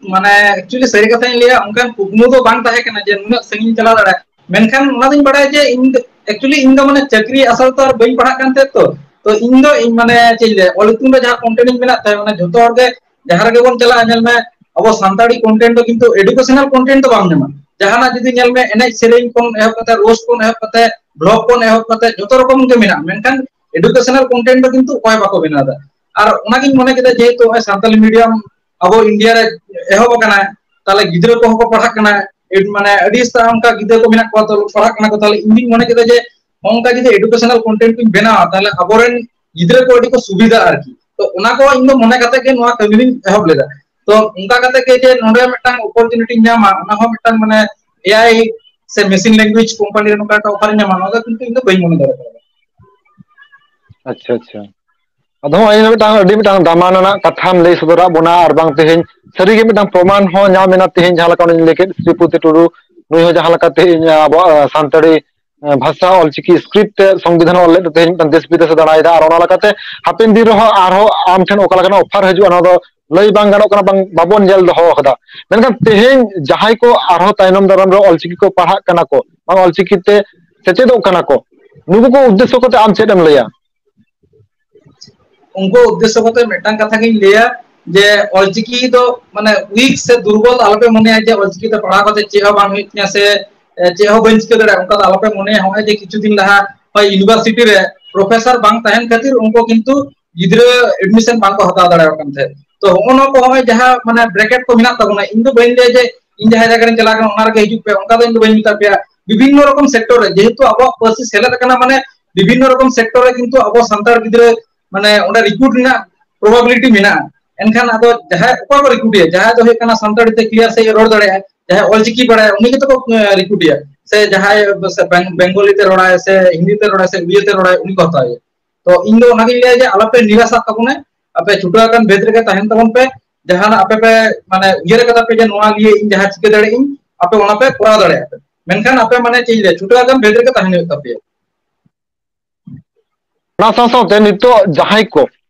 ᱢᱟᱱᱮ, actually, ᱥᱟᱹᱨᱤ ᱠᱟᱛᱷᱟᱧ ᱞᱟᱹᱭᱟ, ᱚᱱᱠᱟᱱ ᱠᱩᱠᱢᱩ ᱫᱚ ᱵᱟᱝ ᱛᱟᱦᱮᱸ ᱠᱟᱱᱟ ᱡᱮ ᱱᱩᱱᱟᱹᱜ ᱥᱟᱺᱜᱤᱧ ᱪᱟᱞᱟᱣ ᱫᱟᱲᱮᱭᱟᱜᱼᱟ᱾ ᱢᱮᱱᱠᱷᱟᱱ ᱚᱱᱟ ᱫᱚᱧ ᱵᱟᱲᱟᱭᱟ ᱡᱮ ᱤᱧ ᱫᱚ, actually, ᱤᱧ ᱫᱚ, ᱢᱟᱱᱮ, ᱪᱟᱹᱠᱨᱤ ᱟᱥᱟ ᱛᱮ ᱟᱨ ᱵᱟᱹᱧ ᱯᱟᱲᱦᱟᱜ ᱠᱟᱱ ᱛᱟᱦᱮᱸᱫ ᱛᱚ᱾ ᱛᱚ ᱤᱧ ᱫᱚ ᱤᱧ ᱢᱟᱱᱮ ᱪᱮᱫ ᱤᱧ ᱞᱟᱹᱭᱟ, ᱚᱞ ᱤᱛᱩᱱ ᱨᱮ ᱡᱟᱦᱟᱸ ᱠᱚᱱᱴᱮᱱᱴ ᱤᱧ ᱢᱮᱱᱟᱜ ᱛᱟᱭ, ᱚᱱᱟ ᱡᱷᱚᱛᱚ ᱦᱚᱲ ᱜᱮ ᱡᱟᱦᱟᱸ ᱨᱮᱜᱮ ᱵᱚᱱ ᱪᱟᱞᱟᱜᱼᱟ, ᱧᱮᱞ ᱢᱮ ᱟᱵᱚ ᱥᱟᱱᱛᱟᱲᱤ ᱠᱚᱱᱴᱮᱱᱴ ᱫᱚ ᱠᱤᱱᱛᱩ ᱮᱰᱩᱠᱮᱥᱚᱱᱟᱞ ᱠᱚᱱᱴᱮᱱᱴ ᱫᱚ ᱵᱟᱢ ᱧᱟᱢᱟ᱾ ᱡᱟᱦᱟᱱᱟᱜ ᱡᱩᱫᱤ ᱧᱮᱞ ᱢᱮ ᱮᱱᱮᱡ ᱥᱮᱨᱮᱧ ᱠᱷᱚᱱ ᱮᱦᱚᱵ ᱠᱟᱛᱮ, ᱨᱳᱥᱴ ᱠᱷᱚᱱ ᱮᱦᱚᱵ ᱠᱟᱛᱮ, ᱵᱷᱞᱚᱜ ᱠᱷᱚᱱ ᱮᱦᱚᱵ ᱠᱟᱛᱮ ᱡᱷᱚᱛᱚ ᱨᱚᱠᱚᱢ ᱜᱮ ᱢᱮᱱᱟᱜᱼᱟ, ᱢᱮᱱᱠᱷᱟᱱ ᱮᱰᱩᱠᱮᱥᱚᱱᱟᱞ ᱠᱚᱱᱴᱮᱱᱴ ᱫᱚ ᱠᱤᱱᱛᱩ ᱚᱠᱚᱭ ᱵᱟᱠᱚ ᱵᱮᱱᱟᱣ ᱮᱫᱟ᱾ ᱟᱨ ᱚᱱᱟᱜᱤᱧ ᱢᱚᱱᱮ ᱠᱮᱫᱟ ᱡᱮᱦᱮᱛᱩ ᱱᱚᱜᱼᱚᱭ ᱥᱟᱱᱛᱟᱞᱤ ᱢᱤᱰᱤᱭᱟᱢ ᱟᱵᱚ ᱤᱱᱰᱤᱭᱟ ᱨᱮ ᱮᱦᱚᱵ ᱟᱠᱟᱱᱟ, ᱛᱟᱦᱞᱮ ᱜᱤᱫᱽᱨᱟᱹ ᱠᱚᱦᱚᱸ ᱠᱚ ᱯᱟᱲᱦᱟᱜ ᱠᱟᱱᱟ, ᱮᱰ-, ᱢᱟᱱᱮ ᱟᱹᱰᱤ ᱟᱥᱛᱟ ᱚᱱᱠᱟ ᱜᱤᱫᱽᱨᱟᱹ ᱠᱚ ᱢᱮᱱᱟᱜ ᱠᱚᱣᱟ, ᱛᱚ ᱯᱟᱲᱦᱟᱜ ᱠᱟᱱᱟ ᱠᱚ, ᱛᱟᱦᱞᱮ ᱤᱧ ᱫᱩᱧ ᱢᱚᱱᱮ ᱠᱮᱫᱟ ᱡᱮ ᱦᱚᱸᱜᱼᱚ ᱱᱚᱝᱠᱟ ᱡᱩᱫᱤ ᱮᱰᱩᱠᱮᱥᱚᱱᱟᱞ ᱠᱚᱱᱴᱮᱱᱴ ᱠᱚᱧ ᱵᱮᱱᱟᱣᱟ, ᱛᱟᱦᱞᱮ ᱟᱵᱚᱨᱮᱱ ᱜᱤᱫᱽᱨᱟᱹ ᱠᱚ ᱟᱹᱰᱤ ᱠᱚ ᱥᱩᱵᱤᱫᱷᱟ ᱟᱨᱠᱤ᱾ ᱛᱚ ᱚᱱᱟ ᱠᱚ ᱤᱧ ᱫᱚ ᱢᱚᱱᱮ ᱠᱟᱛᱮ ᱜᱮ ᱱᱚᱣᱟ ᱠᱟᱹᱢᱤ ᱫᱚᱧ ᱮᱦᱚᱵ ᱞᱮᱫᱟ᱾ ᱛᱚ ᱚᱱᱠᱟ ᱠᱟᱛᱮ ᱜᱮ ᱡᱮ ᱱᱚᱰᱮ ᱢᱤᱫᱴᱟᱝ ᱚᱯᱚᱨᱪᱩᱱᱤᱴᱤᱧ ᱧᱟᱢᱟ, ᱚᱱᱟ ᱦᱚᱸ ᱢᱤᱫᱴᱟᱝ ᱢᱟᱱᱮ ᱮ ᱟᱭ ᱥᱮ ᱢᱮᱥᱤᱱ ᱞᱮᱝᱜᱩᱭᱮᱡᱽ ᱠᱚᱢᱯᱟᱱᱤ ᱨᱮ ᱱᱚᱝᱠᱟ ᱢᱤᱫᱴᱟᱝ ᱚᱯᱷᱟᱨᱤᱧ ᱧᱟᱢᱟ, ᱱᱚᱣᱟ ᱫᱚ ᱠᱤᱱᱛᱩ ᱤᱧ ᱫᱚ ᱵᱟᱹᱧ ᱢᱚᱱᱮ ᱫᱟᱲᱮ ᱠᱟᱣᱫᱟ᱾ ᱟᱪᱪᱷᱟ, ᱟᱪᱪᱷᱟ᱾ ᱟᱫᱚ ᱦᱚᱸᱜᱼᱚᱭ ᱢᱤᱫᱴᱟᱝ, ᱟᱹᱰᱤ ᱢᱤᱫᱴᱟᱝ ᱫᱟᱢᱟᱱ ᱟᱱᱟᱜ ᱠᱟᱛᱷᱟᱢ ᱞᱟᱹᱭ ᱥᱚᱫᱚᱨᱟᱜ ᱵᱚᱱᱟ, ᱟᱨ ᱵᱟᱝ ᱛᱮᱦᱮᱧ ᱥᱟᱹᱨᱤᱜᱮ ᱢᱤᱫᱴᱟᱝ ᱯᱨᱚᱢᱟᱱ ᱦᱚᱸ ᱧᱟᱢ ᱮᱱᱟ᱾ ᱛᱮᱦᱮᱧ ᱡᱟᱦᱟᱸ ᱞᱮᱠᱟ ᱚᱱᱮᱧ ᱞᱟᱹᱭ ᱠᱮᱫ, ᱥᱨᱤᱯᱚᱛᱤ ᱴᱩᱰᱩ, ᱱᱩᱭ ᱦᱚᱸ ᱡᱟᱦᱟᱸ ᱞᱮᱠᱟ ᱛᱮᱦᱮᱧ ᱟᱵᱚᱣᱟᱜ, ᱟᱸ, ᱥᱟᱱᱛᱟᱲᱤ, ᱟᱸ, ᱵᱷᱟᱥᱟ ᱚᱞᱪᱤᱠᱤ ᱥᱠᱨᱤᱯᱴ ᱛᱮ ᱥᱚᱝᱵᱤᱫᱷᱟᱱ ᱚᱞ ᱞᱮᱫ ᱛᱮ ᱛᱮᱦᱮᱧ ᱢᱤᱫᱴᱟᱝ ᱫᱮᱥ ᱵᱤᱫᱮᱥᱮ ᱫᱟᱬᱟᱭᱮᱫᱟ, ᱟᱨ ᱚᱱᱟ ᱞᱮᱠᱟᱛᱮ ᱦᱟᱯᱮᱱ ᱫᱤᱱ ᱨᱮᱦᱚᱸ ᱟᱨᱦᱚᱸ ᱟᱢ ᱴᱷᱮᱱ ᱚᱠᱟ ᱞᱮᱠᱟᱱᱟᱜ ᱚᱯᱷᱟᱨ ᱦᱤᱡᱩᱜᱼᱟ, ᱱᱚᱣᱟ ᱫᱚ ᱞᱟᱹᱭ ᱵᱟᱝ ᱜᱟᱱᱚᱜ ᱠᱟᱱᱟ, ᱵᱟᱝ, ᱵᱟᱵᱚᱱ ᱧᱮᱞ ᱫᱚᱦᱚ ᱟᱠᱟᱫᱟ᱾ ᱢᱮᱱᱠᱷᱟᱱ ᱛᱮᱦᱮᱧ ᱡᱟᱦᱟᱸᱭ ᱠᱚ ᱟᱨᱦᱚᱸ ᱛᱟᱭᱱᱚᱢ ᱫᱟᱨᱟᱢ ᱨᱮ ᱚᱞᱪᱤᱠᱤ ᱠᱚ ᱯᱟᱲᱦᱟᱜ ᱠᱟᱱᱟ ᱠᱚ, ᱵᱟᱝ ᱚᱞᱪᱤᱠᱤ ᱛᱮ ᱥᱮᱪᱮᱫᱚᱜ ᱠᱟᱱᱟ ᱠᱚ, ᱱᱩᱠᱩ ᱠᱚ ᱩᱫᱽᱫᱮᱥᱥᱚ ᱠᱟᱛᱮ ᱟᱢ ᱪᱮᱫ ᱮᱢ ᱞᱟᱹᱭᱟ? ᱩᱱᱠᱩ ᱩᱫᱽᱫᱮᱥᱥᱚ ᱠᱟᱛᱮ ᱢᱤᱫᱴᱟᱝ ᱠᱟᱛᱷᱟ ᱜᱤᱧ ᱞᱟᱹᱭᱟ ᱡᱮ ᱚᱞᱪᱤᱠᱤ ᱫᱚ ᱢᱟᱱᱮ ᱣᱤᱠ ᱥᱮ ᱫᱩᱨᱵᱚᱞ ᱟᱞᱚᱯᱮ ᱢᱚᱱᱮᱭᱟ ᱡᱮ ᱚᱞᱪᱤᱠᱤ ᱛᱮ ᱯᱟᱲᱦᱟᱣ ᱠᱟᱛᱮ ᱪᱮᱫ ᱦᱚᱸ ᱵᱟᱝ ᱦᱩᱭᱩᱜ ᱛᱤᱧᱟ ᱥᱮ, ᱮ, ᱪᱮᱫ ᱦᱚᱸ ᱵᱟᱹᱧ ᱪᱤᱠᱟᱹ ᱫᱟᱲᱮᱭᱟᱜᱼᱟ, ᱚᱱᱠᱟ ᱫᱚ ᱟᱞᱚᱯᱮ ᱢᱚᱱᱮᱭᱟ᱾ ᱱᱚᱜᱼᱚᱭ ᱡᱮ ᱠᱤᱪᱷᱩ ᱫᱤᱱ ᱞᱟᱦᱟ ᱦᱚᱸ ᱤᱭᱩᱱᱤᱵᱷᱟᱨᱥᱤᱴᱤ ᱨᱮ ᱯᱨᱚᱯᱷᱮᱥᱚᱨ ᱵᱟᱝ ᱛᱟᱦᱮᱱ ᱠᱷᱟᱹᱛᱤᱨ ᱩᱱᱠᱩ ᱠᱤᱱᱛᱩ ᱜᱤᱫᱽᱨᱟᱹ ᱮᱰᱢᱤᱥᱚᱱ ᱵᱟᱝ ᱠᱚ ᱦᱟᱛᱟᱣ ᱫᱟᱲᱮᱭᱟᱜ ᱠᱟᱱ ᱛᱟᱦᱮᱸᱫ᱾ ᱛᱚ ᱦᱚᱸᱜᱼᱚ ᱱᱚᱣᱟ ᱠᱚ ᱱᱚᱜᱼᱚᱭ ᱡᱟᱦᱟᱸ ᱢᱟᱱᱮ ᱵᱨᱮᱠᱮᱴ ᱠᱚ ᱢᱮᱱᱟᱜ ᱛᱟᱵᱚᱱᱟ, ᱤᱧ ᱫᱚ ᱵᱟᱹᱧ ᱞᱟᱹᱭᱟ ᱡᱮ ᱤᱧ ᱡᱟᱦᱟᱸ ᱡᱟᱭᱜᱟ ᱨᱮᱧ ᱪᱟᱞᱟᱣ ᱠᱟᱱᱟ ᱚᱱᱟ ᱨᱮᱜᱮ ᱦᱤᱡᱩᱜ ᱯᱮ, ᱚᱱᱠᱟ ᱫᱚ ᱤᱧ ᱫᱚ ᱵᱟᱹᱧ ᱢᱮᱛᱟ ᱯᱮᱭᱟ᱾ ᱵᱤᱵᱷᱤᱱᱱᱚ ᱨᱚᱠᱚᱢ ᱥᱮᱠᱴᱚᱨ ᱨᱮ ᱡᱮᱦᱮᱛᱩ ᱟᱵᱚᱣᱟᱜ ᱯᱟᱹᱨᱥᱤ ᱥᱮᱞᱮᱫ ᱟᱠᱟᱱᱟ, ᱢᱟᱱᱮ ᱵᱤᱵᱷᱤᱱᱱᱚ ᱨᱚᱠᱚᱢ ᱥᱮᱠᱴᱚᱨ ᱨᱮ ᱠᱤᱱᱛᱩ ᱟᱵᱚ ᱥᱟᱱᱛᱟᱲ ᱜᱤᱫᱽᱨᱟᱹ ᱢᱟᱱᱮ ᱚᱸᱰᱮ ᱨᱤᱠᱨᱩᱴ ᱨᱮᱱᱟᱜ ᱯᱨᱚᱵᱟᱵᱤᱞᱤᱴᱤ ᱢᱮᱱᱟᱜᱼᱟ᱾ ᱮᱱᱠᱷᱟᱱ ᱟᱫᱚ ᱡᱟᱦᱟᱸᱭ ᱚᱠᱚᱭ ᱠᱚ ᱨᱤᱠᱨᱩᱴ ᱮᱭᱟ, ᱡᱟᱦᱟᱸᱭ ᱫᱚ ᱦᱩᱭᱩᱜ ᱠᱟᱱᱟ ᱥᱟᱱᱛᱟᱲᱤ ᱛᱮ ᱠᱞᱤᱭᱟᱨ ᱥᱟᱺᱦᱤᱡ ᱮ ᱨᱚᱲ ᱫᱟᱲᱮᱭᱟᱜᱼᱟ, ᱡᱟᱦᱟᱸᱭ ᱚᱞᱪᱤᱠᱤ ᱵᱟᱲᱟᱭᱟ ᱩᱱᱤ ᱜᱮᱛᱚ ᱠᱚ ᱨᱤᱠᱨᱩᱴ ᱮᱭᱟ, ᱥᱮ ᱡᱟᱦᱟᱸᱭ ᱥᱮ ᱵᱮᱝ-, ᱵᱮᱝᱜᱚᱞᱤ ᱛᱮ ᱨᱚᱲᱟᱭ ᱥᱮ ᱦᱤᱱᱫᱤ ᱛᱮ ᱨᱚᱲᱟᱭ ᱥᱮ ᱩᱲᱤᱭᱟ ᱛᱮ ᱨᱚᱲᱟᱭ ᱩᱱᱤ ᱠᱚ ᱦᱟᱛᱟᱣ ᱮᱭᱟ᱾ ᱛᱚ ᱤᱧ ᱫᱚ ᱚᱱᱟᱜᱤᱧ ᱞᱟᱹᱭᱟ ᱡᱮ ᱟᱞᱚᱯᱮ ᱱᱤᱨᱟᱥᱟᱜ ᱛᱟᱵᱚᱱᱟ, ᱟᱯᱮ ᱪᱷᱩᱴᱟᱹᱣ ᱟᱠᱟᱱ ᱵᱷᱮᱫ ᱨᱮᱜᱮ ᱛᱟᱦᱮᱱ ᱛᱟᱵᱚᱱ ᱯᱮ᱾ ᱡᱟᱦᱟᱱᱟᱜ ᱟᱯᱮ ᱯᱮ ᱢᱟᱱᱮ ᱩᱭᱦᱟᱹᱨ ᱟᱠᱟᱫᱟ ᱯᱮ ᱡᱮ ᱱᱚᱣᱟ ᱞᱤᱭᱮ ᱤᱧ ᱡᱟᱦᱟᱸ ᱪᱤᱠᱟᱹ ᱫᱟᱲᱮᱭᱟᱜ ᱟᱹᱧ, ᱟᱯᱮ ᱚᱱᱟ ᱯᱮ ᱠᱚᱨᱟᱣ ᱫᱟᱲᱮᱭᱟᱜᱼᱟ ᱯᱮ, ᱢᱮᱱᱠᱷᱟᱱ ᱟᱯᱮ ᱢᱟᱱᱮ ᱪᱮᱫ ᱤᱧ ᱞᱟᱹᱭᱟ, ᱪᱷᱩᱴᱟᱹᱣ ᱟᱠᱟᱱ ᱵᱷᱮᱫ ᱨᱮᱜᱮ ᱛᱟᱦᱮᱱ ᱦᱩᱭᱩᱜ ᱛᱟᱯᱮᱭᱟ᱾ ᱚᱱᱟ ᱥᱟᱶ ᱥᱟᱶᱛᱮ ᱱᱤᱛᱚᱜ ᱡᱟᱦᱟᱸᱭ ᱠᱚ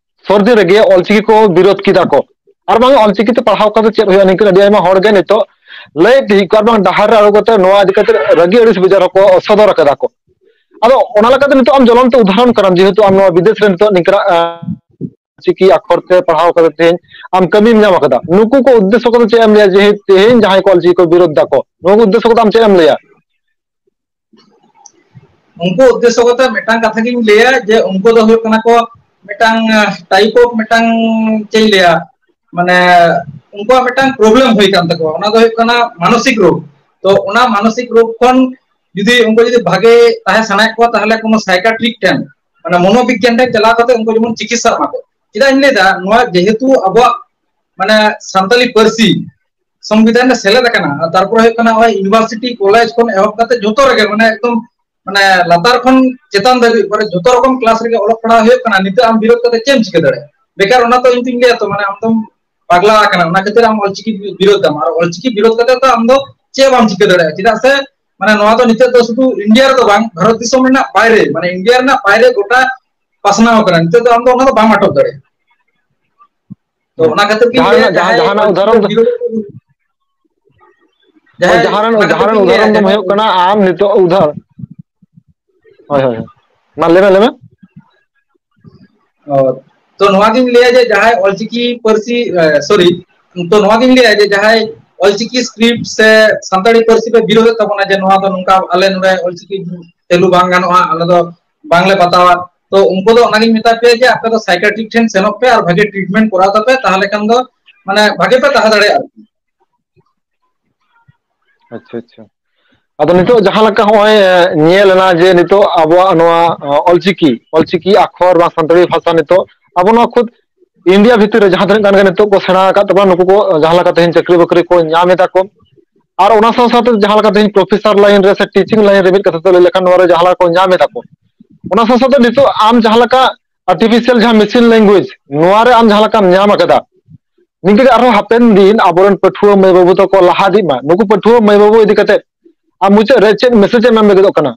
ᱥᱚᱨᱫᱤ ᱨᱮᱜᱮ ᱚᱞᱪᱤᱠᱤ ᱠᱚ ᱵᱤᱨᱳᱫ ᱠᱮᱫᱟ ᱠᱚ, ᱟᱨ ᱵᱟᱝ ᱚᱞᱪᱤᱠᱤ ᱛᱮ ᱯᱟᱲᱦᱟᱣ ᱠᱟᱛᱮ ᱪᱮᱫ ᱦᱩᱭᱩᱜᱼᱟ, ᱱᱤᱝᱠᱟᱹ ᱟᱹᱰᱤ ᱟᱭᱢᱟ ᱦᱚᱲ ᱜᱮ ᱱᱤᱛᱚᱜ ᱞᱟᱹᱭ ᱛᱤᱭᱳᱜ ᱠᱚ ᱟᱨ ᱵᱟᱝ ᱰᱟᱦᱟᱨ ᱨᱮ ᱟᱬᱜᱚ ᱠᱟᱛᱮ ᱱᱚᱣᱟ ᱤᱫᱤ ᱠᱟᱛᱮ ᱨᱟᱹᱜᱤ ᱟᱹᱲᱤᱥ ᱵᱮᱡᱟᱨ ᱦᱚᱸᱠᱚ ᱥᱚᱫᱚᱨ ᱟᱠᱟᱫᱟ ᱠᱚ᱾ ᱟᱫᱚ ᱚᱱᱟ ᱞᱮᱠᱟᱛᱮ ᱱᱤᱛᱚᱜ ᱟᱢ ᱡᱚᱞᱚᱱᱛᱚ ᱩᱫᱟᱦᱚᱨᱚᱱ ᱠᱟᱱᱟᱢ, ᱡᱮᱦᱮᱛᱩ ᱟᱢ ᱱᱚᱣᱟ ᱵᱤᱫᱮᱥ ᱨᱮ ᱱᱤᱛᱚᱜ ᱱᱤᱝᱠᱟᱱᱟᱜ, ᱟᱸ, ᱪᱤᱠᱤ ᱟᱠᱷᱚᱨ ᱛᱮ ᱯᱟᱲᱦᱟᱣ ᱠᱟᱛᱮ ᱛᱮᱦᱮᱧ ᱟᱢ ᱠᱟᱹᱢᱤᱢ ᱧᱟᱢ ᱟᱠᱟᱫᱟ᱾ ᱱᱩᱠᱩ ᱠᱚ ᱩᱫᱽᱫᱮᱥᱥᱚ ᱠᱟᱛᱮ ᱪᱮᱫ ᱮᱢ ᱞᱟᱹᱭᱟ, ᱡᱮ ᱛᱮᱦᱮᱧ ᱡᱟᱦᱟᱸᱭ ᱠᱚ ᱚᱞᱪᱤᱠᱤ ᱠᱚ ᱵᱤᱨᱳᱫᱷ ᱫᱟᱠᱚ, ᱱᱩᱠᱩ ᱩᱫᱽᱫᱮᱥᱥᱚ ᱠᱟᱛᱮ ᱟᱢ ᱪᱮᱫ ᱮᱢ ᱞᱟᱹᱭᱟ? ᱩᱱᱠᱩ ᱩᱫᱽᱫᱮᱥᱥᱚ ᱠᱟᱛᱮ ᱢᱤᱫᱴᱟᱝ ᱠᱟᱛᱷᱟ ᱜᱤᱧ ᱞᱟᱹᱭᱟ, ᱡᱮ ᱩᱱᱠᱩ ᱫᱚ ᱦᱩᱭᱩᱜ ᱠᱟᱱᱟ ᱠᱚ ᱢᱤᱫᱴᱟᱝ, ᱟᱸ, type of ᱢᱤᱫᱴᱟᱝ, ᱪᱮᱫ ᱤᱧ ᱞᱟᱹᱭᱟ, ᱢᱟᱱᱮ ᱩᱱᱠᱩᱣᱟᱜ ᱢᱤᱫᱴᱟᱝ problem ᱦᱩᱭ ᱠᱟᱱ ᱛᱟᱠᱚᱣᱟ, ᱚᱱᱟ ᱫᱚ ᱦᱩᱭᱩᱜ ᱠᱟᱱᱟ ᱢᱟᱱᱚᱥᱤᱠ ᱨᱳᱜᱽ᱾ ᱛᱚ ᱚᱱᱟ ᱢᱟᱱᱚᱥᱤᱠ ᱨᱳᱜᱽ ᱠᱷᱚᱱ ᱡᱩᱫᱤ ᱩᱱᱠᱩ ᱡᱩᱫᱤ ᱵᱷᱟᱜᱮ ᱛᱟᱦᱮᱸ ᱥᱟᱱᱟᱭᱮᱫ ᱠᱚᱣᱟ, ᱛᱟᱦᱚᱞᱮ ᱠᱳᱱᱳ psychiatric ᱴᱷᱮᱱ, ᱢᱟᱱᱮ ᱢᱚᱱᱳᱵᱤᱜᱽᱜᱟᱱ ᱴᱷᱮᱱ ᱪᱟᱞᱟᱣ ᱠᱟᱛᱮ ᱩᱱᱠᱩ ᱡᱮᱢᱚᱱ ᱪᱤᱠᱤᱛᱥᱟ ᱢᱟᱠᱚ᱾ ᱪᱮᱫᱟᱜ ᱤᱧ ᱞᱟᱹᱭᱫᱟ, ᱱᱚᱣᱟ ᱡᱮᱦᱮᱛᱩ ᱟᱵᱚᱣᱟᱜ ᱢᱟᱱᱮ ᱥᱟᱱᱛᱟᱞᱤ ᱯᱟᱹᱨᱥᱤ ᱥᱚᱝᱵᱤᱫᱷᱟᱱ ᱨᱮ ᱥᱮᱞᱮᱫ ᱟᱠᱟᱱᱟ, ᱟᱨ ᱛᱟᱨᱯᱚᱨᱮ ᱦᱩᱭᱩᱜ ᱠᱟᱱᱟ ᱱᱚᱜᱼᱚᱭ university, college ᱠᱷᱚᱱ ᱮᱦᱚᱵ ᱠᱟᱛᱮ ᱡᱷᱚᱛᱚ ᱨᱮᱜᱮ, ᱢᱟᱱᱮ ᱮᱠᱫᱚᱢ, ᱢᱟᱱᱮ ᱞᱟᱛᱟᱨ ᱠᱷᱚᱱ ᱪᱮᱛᱟᱱ ᱫᱷᱟᱹᱵᱤᱡ ᱯᱚᱨᱮ ᱡᱷᱚᱛᱚ ᱨᱚᱠᱚᱢ class ᱨᱮᱜᱮ ᱚᱞᱚᱜ ᱯᱟᱲᱦᱟᱣ ᱦᱩᱭᱩᱜ ᱠᱟᱱᱟ᱾ ᱱᱤᱛᱚᱜ ᱟᱢ ᱵᱤᱨᱳᱫᱷ ᱠᱟᱛᱮ ᱪᱮᱫ ᱮᱢ ᱪᱤᱠᱟᱹ ᱫᱟᱲᱮᱭᱟᱜᱼᱟ? ᱵᱮᱠᱟᱨ ᱚᱱᱟ ᱛᱚ ᱤᱧ ᱫᱩᱧ ᱞᱟᱹᱭᱟ ᱛᱚ, ᱢᱟᱱᱮ ᱟᱢ ᱫᱚᱢ ᱯᱟᱜᱽᱞᱟ ᱟᱠᱟᱱᱟ, ᱚᱱᱟ ᱠᱷᱟᱹᱛᱤᱨ ᱟᱢ ᱚᱞᱪᱤᱠᱤ ᱵᱤᱨᱳᱫᱷ ᱫᱟᱢ᱾ ᱟᱨ ᱚᱞᱪᱤᱠᱤ ᱵᱤᱨᱳᱫᱷ ᱠᱟᱛᱮ ᱫᱚ ᱟᱢ ᱫᱚ ᱪᱮᱫ ᱦᱚᱸ ᱵᱟᱢ ᱪᱤᱠᱟᱹ ᱫᱟᱲᱮᱭᱟᱜᱼᱟ, ᱪᱮᱫᱟᱜ ᱥᱮ ᱢᱟᱱᱮ ᱱᱚᱣᱟ ᱫᱚ ᱱᱤᱛᱚᱜ ᱫᱚ ᱥᱩᱫᱷᱩ ᱤᱱᱰᱤᱭᱟ ᱨᱮᱫᱚ ᱵᱟᱝ, ᱵᱷᱟᱨᱚᱛ ᱫᱤᱥᱚᱢ ᱨᱮᱱᱟᱜ ᱵᱟᱭᱨᱮ, ᱢᱟᱱᱮ ᱤᱱᱰᱤᱭᱟ ᱨᱮᱱᱟᱜ ᱵᱟᱭᱨᱮ ᱜᱚᱴᱟ ᱯᱟᱥᱱᱟᱣ ᱟᱠᱟᱱᱟ᱾ ᱱᱤᱛᱚᱜ ᱫᱚ ᱟᱢ ᱫᱚ ᱚᱱᱟ ᱫᱚ ᱵᱟᱢ ᱟᱴᱚᱠ ᱫᱟᱲᱮᱭᱟᱜᱼᱟ᱾ ᱛᱚ ᱦᱮᱸ᱾ ᱚᱱᱟ ᱠᱷᱟᱹᱛᱤᱨ ᱜᱤᱧ ᱡᱟᱦᱟᱸ ᱞᱟᱹᱭᱟ, ᱨᱮᱱᱟᱜ, ᱡᱟᱦᱟᱸ, ᱡᱟᱦᱟᱸᱭ ᱡᱟᱦᱟᱱᱟᱜ ᱚᱞᱪᱤᱠᱤ ᱩᱫᱟᱦᱚᱨᱚᱱ ᱫᱚ ᱵᱤᱨᱳᱫᱷ, ᱦᱳᱭ, ᱡᱟᱦᱟᱸᱭ, ᱡᱟᱦᱟᱸ ᱨᱮᱱ, ᱚᱱᱟ ᱠᱷᱟᱹᱛᱤᱨ ᱡᱟᱦᱟᱸ ᱨᱮᱱ ᱜᱤᱧ ᱞᱟᱹᱭᱟ, ᱩᱫᱟᱦᱚᱨᱚᱱ ᱫᱚᱢ ᱡᱟᱦᱟᱸᱭ ᱦᱩᱭᱩᱜ ᱠᱟᱱᱟ ᱟᱢ ᱱᱤᱛᱚᱜ ᱩᱫᱷᱟᱨ᱾ ᱦᱳᱭ, ᱦᱳᱭ, ᱦᱳᱭ᱾ ᱢᱟ ᱞᱟᱹᱭ ᱢᱮ, ᱞᱟᱹᱭ ᱢᱮ᱾ ᱚ, ᱛᱚ ᱱᱚᱣᱟ ᱜᱤᱧ ᱞᱟᱹᱭᱟ ᱡᱮ ᱡᱟᱦᱟᱸᱭ ᱚᱞᱪᱤᱠᱤ ᱯᱟᱹᱨᱥᱤ, ᱮ, sorry, ᱛᱚ ᱱᱚᱣᱟ ᱜᱤᱧ ᱞᱟᱹᱭᱟ ᱡᱮ ᱡᱟᱦᱟᱸᱭ ᱚᱞᱪᱤᱠᱤ script ᱥᱮ ᱥᱟᱱᱛᱟᱲᱤ ᱯᱟᱹᱨᱥᱤ ᱯᱮ ᱵᱤᱨᱳᱫᱮᱫ ᱛᱟᱵᱚᱱᱟ, ᱡᱮ ᱱᱚᱣᱟ ᱫᱚ ᱱᱚᱝᱠᱟ ᱟᱞᱮ ᱱᱚᱰᱮ ᱚᱞᱪᱤᱠᱤ ᱪᱟᱹᱞᱩ ᱵᱟᱝ ᱜᱟᱱᱚᱜᱼᱟ, ᱟᱞᱮ ᱫᱚ ᱵᱟᱝᱞᱮ ᱵᱟᱛᱟᱣᱟ᱾ ᱛᱚ ᱩᱱᱠᱩ ᱫᱚ ᱚᱱᱟᱜᱤᱧ ᱢᱮᱛᱟ ᱯᱮᱭᱟ ᱡᱮ ᱟᱯᱮ ᱫᱚ psychiatric ᱴᱷᱮᱱ ᱥᱮᱱᱚᱜ ᱯᱮ ᱟᱨ ᱵᱷᱟᱜᱮ treatment ᱠᱚᱨᱟᱣ ᱛᱟᱯᱮ, ᱛᱟᱦᱚᱞᱮ ᱠᱷᱟᱱ ᱫᱚ ᱢᱟᱱᱮ ᱵᱷᱟᱜᱮ ᱯᱮ ᱛᱟᱦᱮᱸ ᱫᱟᱲᱮᱭᱟᱜᱼᱟ ᱟᱨᱠᱤ᱾ ᱟᱪᱪᱷᱟ, ᱟᱪᱪᱷᱟ᱾ ᱟᱫᱚ ᱱᱤᱛᱚᱜ ᱡᱟᱦᱟᱸ ᱞᱮᱠᱟ ᱦᱚᱸᱜᱼᱚᱭ, ᱮ, ᱧᱮᱞ ᱮᱱᱟ ᱡᱮ ᱱᱤᱛᱚᱜ ᱟᱵᱚᱣᱟᱜ ᱱᱚᱣᱟ, ᱮ, ᱚᱞᱪᱤᱠᱤ, ᱚᱞᱪᱤᱠᱤ ᱟᱠᱷᱚᱨ ᱵᱟ ᱥᱟᱱᱛᱟᱲᱤ ᱵᱷᱟᱥᱟ ᱱᱤᱛᱚᱜ ᱟᱵᱚ ᱱᱚᱣᱟ ᱠᱷᱩᱫ ᱤᱱᱰᱤᱭᱟ ᱵᱷᱤᱛᱤᱨ ᱨᱮ ᱡᱟᱦᱟᱸ ᱛᱤᱱᱟᱹᱜ ᱜᱟᱱ ᱜᱮ ᱱᱤᱛᱚᱜ ᱠᱚ ᱥᱮᱬᱟ ᱟᱠᱟᱫ ᱛᱟᱵᱚᱱᱟ, ᱱᱩᱠᱩ ᱠᱚ ᱡᱟᱦᱟᱸ ᱞᱮᱠᱟ ᱛᱮᱦᱮᱧ ᱪᱟᱹᱠᱨᱤ ᱵᱟᱹᱠᱨᱤ ᱠᱚ ᱧᱟᱢ ᱮᱫᱟ ᱠᱚ, ᱟᱨ ᱚᱱᱟ ᱥᱟᱶ ᱥᱟᱶᱛᱮ ᱡᱟᱦᱟᱸ ᱞᱮᱠᱟ ᱛᱮᱦᱮᱧ professor line ᱨᱮ ᱥᱮ teaching line ᱨᱮ ᱢᱤᱫ ᱠᱟᱛᱷᱟ ᱛᱮ ᱞᱟᱹᱭ ᱞᱮᱠᱷᱟᱱ ᱱᱚᱣᱟ ᱨᱮ ᱡᱟᱦᱟᱸ ᱞᱮᱠᱟ ᱠᱚ ᱧᱟᱢ ᱮᱫᱟ ᱠᱚ, ᱚᱱᱟ ᱥᱟᱶ ᱥᱟᱶᱛᱮ ᱱᱤᱛᱚᱜ ᱟᱢ ᱡᱟᱦᱟᱸ ᱞᱮᱠᱟ artificial ᱡᱟᱦᱟᱸ machine language, ᱱᱚᱣᱟ ᱨᱮ ᱟᱢ ᱡᱟᱦᱟᱸ ᱞᱮᱠᱟᱢ ᱧᱟᱢ ᱟᱠᱟᱫᱟ, ᱱᱤᱝᱠᱟᱹ ᱜᱮ ᱟᱨᱦᱚᱸ ᱦᱟᱯᱮᱱ ᱫᱤᱱ ᱟᱵᱚᱨᱮᱱ ᱯᱟᱹᱴᱷᱩᱣᱟᱹ ᱢᱟᱹᱭ ᱵᱟᱹᱵᱩ ᱛᱟᱠᱚ ᱞᱟᱦᱟ ᱤᱫᱤᱜ ᱢᱟ᱾ ᱱᱩᱠᱩ ᱯᱟᱹᱴᱷᱩᱣᱟᱹ ᱢᱟᱹᱭ ᱵᱟᱹᱵᱩ ᱤᱫᱤ ᱠᱟᱛᱮ ᱟᱢ ᱢᱩᱪᱟᱹᱫ ᱨᱮ ᱪᱮᱫ message ᱮᱢ ᱮᱢ ᱞᱟᱹᱜᱤᱫᱚᱜ ᱠᱟᱱᱟ?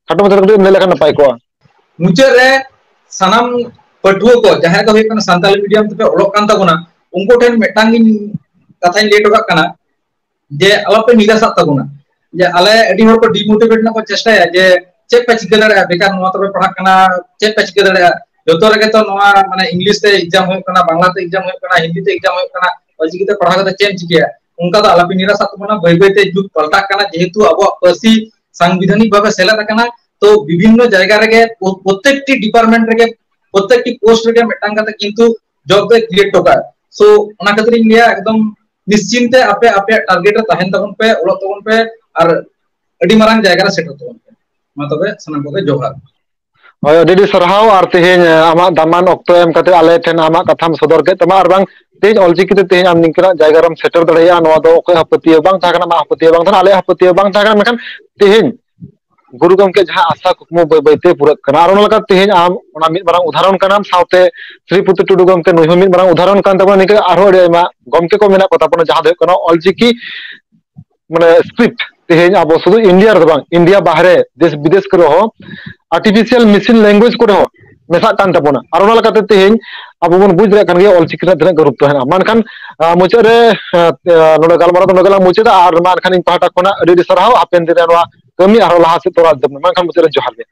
ᱠᱷᱟᱴᱚ ᱢᱟᱪᱷᱟ ᱛᱮ ᱠᱟᱹᱴᱤᱡ ᱮᱢ ᱞᱟᱹᱭ ᱞᱮᱠᱷᱟᱱ ᱱᱟᱯᱟᱭ ᱠᱚᱜᱼᱟ᱾ ᱢᱩᱪᱟᱹᱫ ᱨᱮ ᱥᱟᱱᱟᱢ ᱯᱟᱹᱴᱷᱩᱣᱟᱹ ᱠᱚ, ᱡᱟᱦᱟᱸᱭ ᱫᱚ ᱦᱩᱭᱩᱜ ᱠᱟᱱᱟ ᱥᱟᱱᱛᱟᱞᱤ medium ᱛᱮᱯᱮ ᱚᱞᱚᱜ ᱠᱟᱱ ᱛᱟᱵᱚᱱᱟ, ᱩᱱᱠᱩ ᱴᱷᱮᱱ ᱢᱤᱫᱴᱟᱝ ᱜᱤᱧ ᱠᱟᱛᱷᱟᱧ ᱞᱟᱹᱭ ᱦᱚᱴᱚ ᱠᱟᱜ ᱠᱟᱱᱟ, ᱡᱮ ᱟᱞᱚᱯᱮ ᱱᱤᱨᱟᱥᱟᱜ ᱛᱟᱵᱚᱱᱟ᱾ ᱡᱮ ᱟᱞᱮ ᱟᱹᱰᱤ ᱦᱚᱲ ᱠᱚ demotivate ᱨᱮᱱᱟᱜ ᱠᱚ ᱪᱮᱥᱴᱟᱭᱟ, ᱡᱮ ᱪᱮᱫ ᱯᱮ ᱪᱤᱠᱟᱹ ᱫᱟᱲᱮᱭᱟᱜᱼᱟ? ᱵᱮᱠᱟᱨ ᱱᱚᱣᱟ ᱛᱟᱯᱮ ᱯᱟᱲᱦᱟᱜ ᱠᱟᱱᱟ, ᱪᱮᱫ ᱯᱮ ᱪᱤᱠᱟᱹ ᱫᱟᱲᱮᱭᱟᱜᱼᱟ? ᱡᱚᱛᱚ ᱨᱮᱜᱮ ᱛᱚ ᱱᱚᱣᱟ ᱢᱟᱱᱮ ᱤᱝᱞᱤᱥ ᱛᱮ ᱮᱠᱡᱟᱢ ᱦᱩᱭᱩᱜ ᱠᱟᱱᱟ, ᱵᱟᱝᱞᱟ ᱛᱮ ᱮᱠᱡᱟᱢ ᱦᱩᱭᱩᱜ ᱠᱟᱱᱟ, ᱚᱞᱪᱤᱠᱤ ᱛᱮ ᱯᱟᱲᱦᱟᱣ ᱠᱟᱛᱮ ᱪᱮᱫ ᱮᱢ ᱪᱤᱠᱟᱹᱭᱟ? ᱚᱱᱠᱟ ᱫᱚ ᱟᱞᱚᱯᱮ ᱱᱤᱨᱟᱥᱟᱜ ᱛᱟᱵᱚᱱᱟ᱾ ᱵᱟᱹᱭ ᱵᱟᱹᱭ ᱛᱮ ᱡᱩᱜᱽ ᱯᱟᱞᱴᱟᱜ ᱠᱟᱱᱟ, ᱡᱮᱦᱮᱛᱩ ᱟᱵᱚᱣᱟᱜ ᱯᱟᱹᱨᱥᱤ ᱥᱟᱝᱵᱤᱫᱷᱟᱱᱤᱠ ᱵᱷᱟᱵᱮ ᱥᱮᱞᱮᱫ ᱟᱠᱟᱱᱟ᱾ ᱛᱚ ᱵᱤᱵᱷᱤᱱᱱᱚ ᱡᱟᱭᱜᱟ ᱨᱮᱜᱮ ᱯᱨᱚ-, ᱯᱨᱚᱛᱮᱠᱴᱤ ᱰᱤᱯᱟᱨᱴᱢᱮᱱᱴ ᱨᱮᱜᱮ, ᱯᱨᱚᱛᱮᱠᱴᱤ ᱯᱳᱥᱴ ᱨᱮᱜᱮ ᱢᱤᱫᱴᱟᱝ ᱠᱟᱛᱮ ᱠᱤᱱᱛᱩ ᱡᱚᱵ ᱫᱚᱭ ᱠᱨᱤᱭᱮᱴ ᱦᱚᱴᱚ ᱠᱟᱜᱼᱟ᱾ ᱥᱳ ᱚᱱᱟ ᱠᱷᱟᱹᱛᱤᱨ ᱤᱧ ᱞᱟᱹᱭᱟ, ᱮᱠᱫᱚᱢ ᱱᱤᱥᱪᱤᱱᱛᱮ ᱟᱯᱮ ᱟᱯᱮᱭᱟᱜ ᱴᱟᱨᱜᱮᱴ ᱨᱮ ᱛᱟᱦᱮᱱ ᱛᱟᱵᱚᱱ ᱯᱮ, ᱚᱞᱚᱜ ᱛᱟᱵᱚᱱ ᱯᱮ, ᱟᱨ ᱟᱹᱰᱤ ᱢᱟᱨᱟᱝ ᱡᱟᱭᱜᱟ ᱨᱮ ᱥᱮᱴᱮᱨ ᱛᱟᱵᱚᱱ ᱯᱮ᱾ ᱢᱟ ᱛᱚᱵᱮ ᱥᱟᱱᱟᱢ ᱠᱚᱜᱮ ᱡᱚᱦᱟᱨ᱾ ᱦᱳᱭ, ᱟᱹᱰᱤ ᱟᱹᱰᱤ ᱥᱟᱨᱦᱟᱣ᱾ ᱟᱨ ᱛᱮᱦᱮᱧ, ᱟᱢᱟᱜ ᱫᱟᱢᱟᱱ ᱚᱠᱛᱚ ᱮᱢ ᱠᱟᱛᱮ ᱟᱞᱮ ᱴᱷᱮᱱ ᱟᱢᱟᱜ ᱠᱟᱛᱷᱟᱢ ᱥᱚᱫᱚᱨ ᱠᱮᱫ ᱛᱟᱢᱟ, ᱟᱨ ᱵᱟᱝ ᱛᱮᱦᱮᱧ ᱚᱞᱪᱤᱠᱤ ᱛᱮ ᱛᱮᱦᱮᱧ ᱟᱢ ᱱᱤᱝᱠᱟᱹᱱᱟᱜ ᱡᱟᱭᱜᱟ ᱨᱮᱢ ᱥᱮᱴᱮᱨ ᱫᱟᱲᱮᱭᱟᱜᱼᱟ, ᱱᱚᱣᱟ ᱫᱚ ᱚᱠᱚᱭ ᱦᱚᱸ ᱯᱟᱹᱛᱭᱟᱹᱣ ᱵᱟᱝ ᱛᱟᱦᱮᱸ ᱠᱟᱱᱟ, ᱟᱢᱟᱜ ᱦᱚᱸ ᱯᱟᱹᱛᱭᱟᱹᱣ ᱵᱟᱝ ᱛᱟᱦᱮᱸ ᱠᱟᱱᱟ, ᱟᱞᱮᱭᱟᱜ ᱦᱚᱸ ᱯᱟᱹᱛᱭᱟᱹᱣ ᱵᱟᱝ ᱛᱟᱦᱮᱸ ᱠᱟᱱᱟ᱾ ᱢᱮᱱᱠᱷᱟᱱ ᱛᱮᱦᱮᱧ ᱜᱩᱨᱩ ᱜᱚᱢᱠᱮ ᱡᱟᱦᱟᱸ ᱟᱥᱟ ᱠᱩᱠᱢᱩ ᱵᱟᱹᱭ ᱵᱟᱹᱭᱛᱮ ᱯᱩᱨᱟᱹᱜ ᱠᱟᱱᱟ, ᱟᱨ ᱚᱱᱟ ᱞᱮᱠᱟᱛᱮ ᱛᱮᱦᱮᱧ ᱟᱢ ᱚᱱᱟ ᱢᱤᱫ ᱢᱟᱨᱟᱝ ᱩᱫᱟᱦᱚᱨᱚᱱ ᱠᱟᱱᱟᱢ, ᱥᱟᱶᱛᱮ ᱥᱨᱤᱯᱚᱛᱤ ᱴᱩᱰᱩ ᱜᱚᱢᱠᱮ ᱱᱩᱭ ᱦᱚᱸ ᱢᱤᱫ ᱢᱟᱨᱟᱝ ᱩᱫᱟᱦᱚᱨᱚᱱ ᱠᱟᱱ ᱛᱟᱵᱚᱱᱟ᱾ ᱱᱤᱝᱠᱟᱹ ᱟᱨᱦᱚᱸ ᱟᱹᱰᱤ ᱟᱭᱢᱟ ᱜᱚᱢᱠᱮ ᱠᱚ ᱢᱮᱱᱟᱜ ᱠᱚ ᱛᱟᱵᱚᱱᱟ, ᱡᱟᱦᱟᱸ ᱫᱚ ᱦᱩᱭᱩᱜ ᱠᱟᱱᱟ ᱚᱞᱪᱤᱠᱤ ᱢᱟᱱᱮ ᱥᱠᱨᱤᱯᱴ ᱛᱮᱦᱮᱧ ᱟᱵᱚ ᱥᱩᱫᱷᱩ ᱤᱱᱰᱤᱭᱟ ᱨᱮᱫᱚ ᱵᱟᱝ, ᱤᱱᱰᱤᱭᱟ ᱵᱟᱦᱨᱮ ᱫᱮᱥ ᱵᱤᱫᱮᱥ ᱠᱚᱨᱮ ᱦᱚᱸ ᱟᱨᱴᱤᱯᱷᱤᱥᱤᱭᱟᱞ ᱢᱮᱥᱤᱱ ᱞᱮᱝᱜᱩᱭᱮᱡᱽ ᱠᱚᱨᱮ ᱦᱚᱸ ᱢᱮᱥᱟᱜ ᱠᱟᱱ ᱛᱟᱵᱚᱱᱟ᱾ ᱟᱨ ᱚᱱᱟ ᱞᱮᱠᱟᱛᱮ ᱛᱮᱦᱮᱧ ᱟᱵᱚ ᱵᱚᱱ ᱵᱩᱡᱽ ᱫᱟᱲᱮᱭᱟᱜ ᱠᱟᱱ ᱜᱮᱭᱟ ᱚᱞᱪᱤᱠᱤ ᱨᱮᱱᱟᱜ ᱛᱤᱱᱟᱹᱜ ᱜᱩᱨᱩᱛᱛᱚ ᱦᱮᱱᱟᱜᱼᱟ᱾ ᱢᱮᱱᱠᱷᱟᱱ, ᱟᱸ, ᱢᱩᱪᱟᱹᱫ ᱨᱮ, ᱟᱸ, ᱱᱚᱰᱮ ᱜᱟᱞᱢᱟᱨᱟᱣ ᱫᱚ ᱱᱚᱰᱮ ᱜᱮᱞᱟᱝ ᱢᱩᱪᱟᱹᱫᱟ᱾ ᱟᱨ ᱢᱟ ᱮᱱᱠᱷᱟᱱ ᱤᱧ ᱯᱟᱦᱴᱟ ᱠᱷᱚᱱᱟᱜ ᱟᱹᱰᱤ ᱟᱹᱰᱤ ᱥᱟᱨᱦᱟᱣ᱾ ᱦᱟᱯᱮᱱ ᱫᱤᱱ ᱨᱮ ᱱᱚᱣᱟ ᱠᱟᱹᱢᱤ ᱟᱨᱦᱚᱸ ᱞᱟᱦᱟ ᱥᱮᱫ ᱛᱚᱨᱟᱣ ᱤᱫᱤ ᱛᱟᱵᱚᱱ ᱢᱟ᱾ ᱢᱮᱱᱠᱷᱟᱱ ᱢᱩᱪᱟᱹᱫ ᱨᱮ ᱡᱚᱦᱟᱨ ᱜᱮ᱾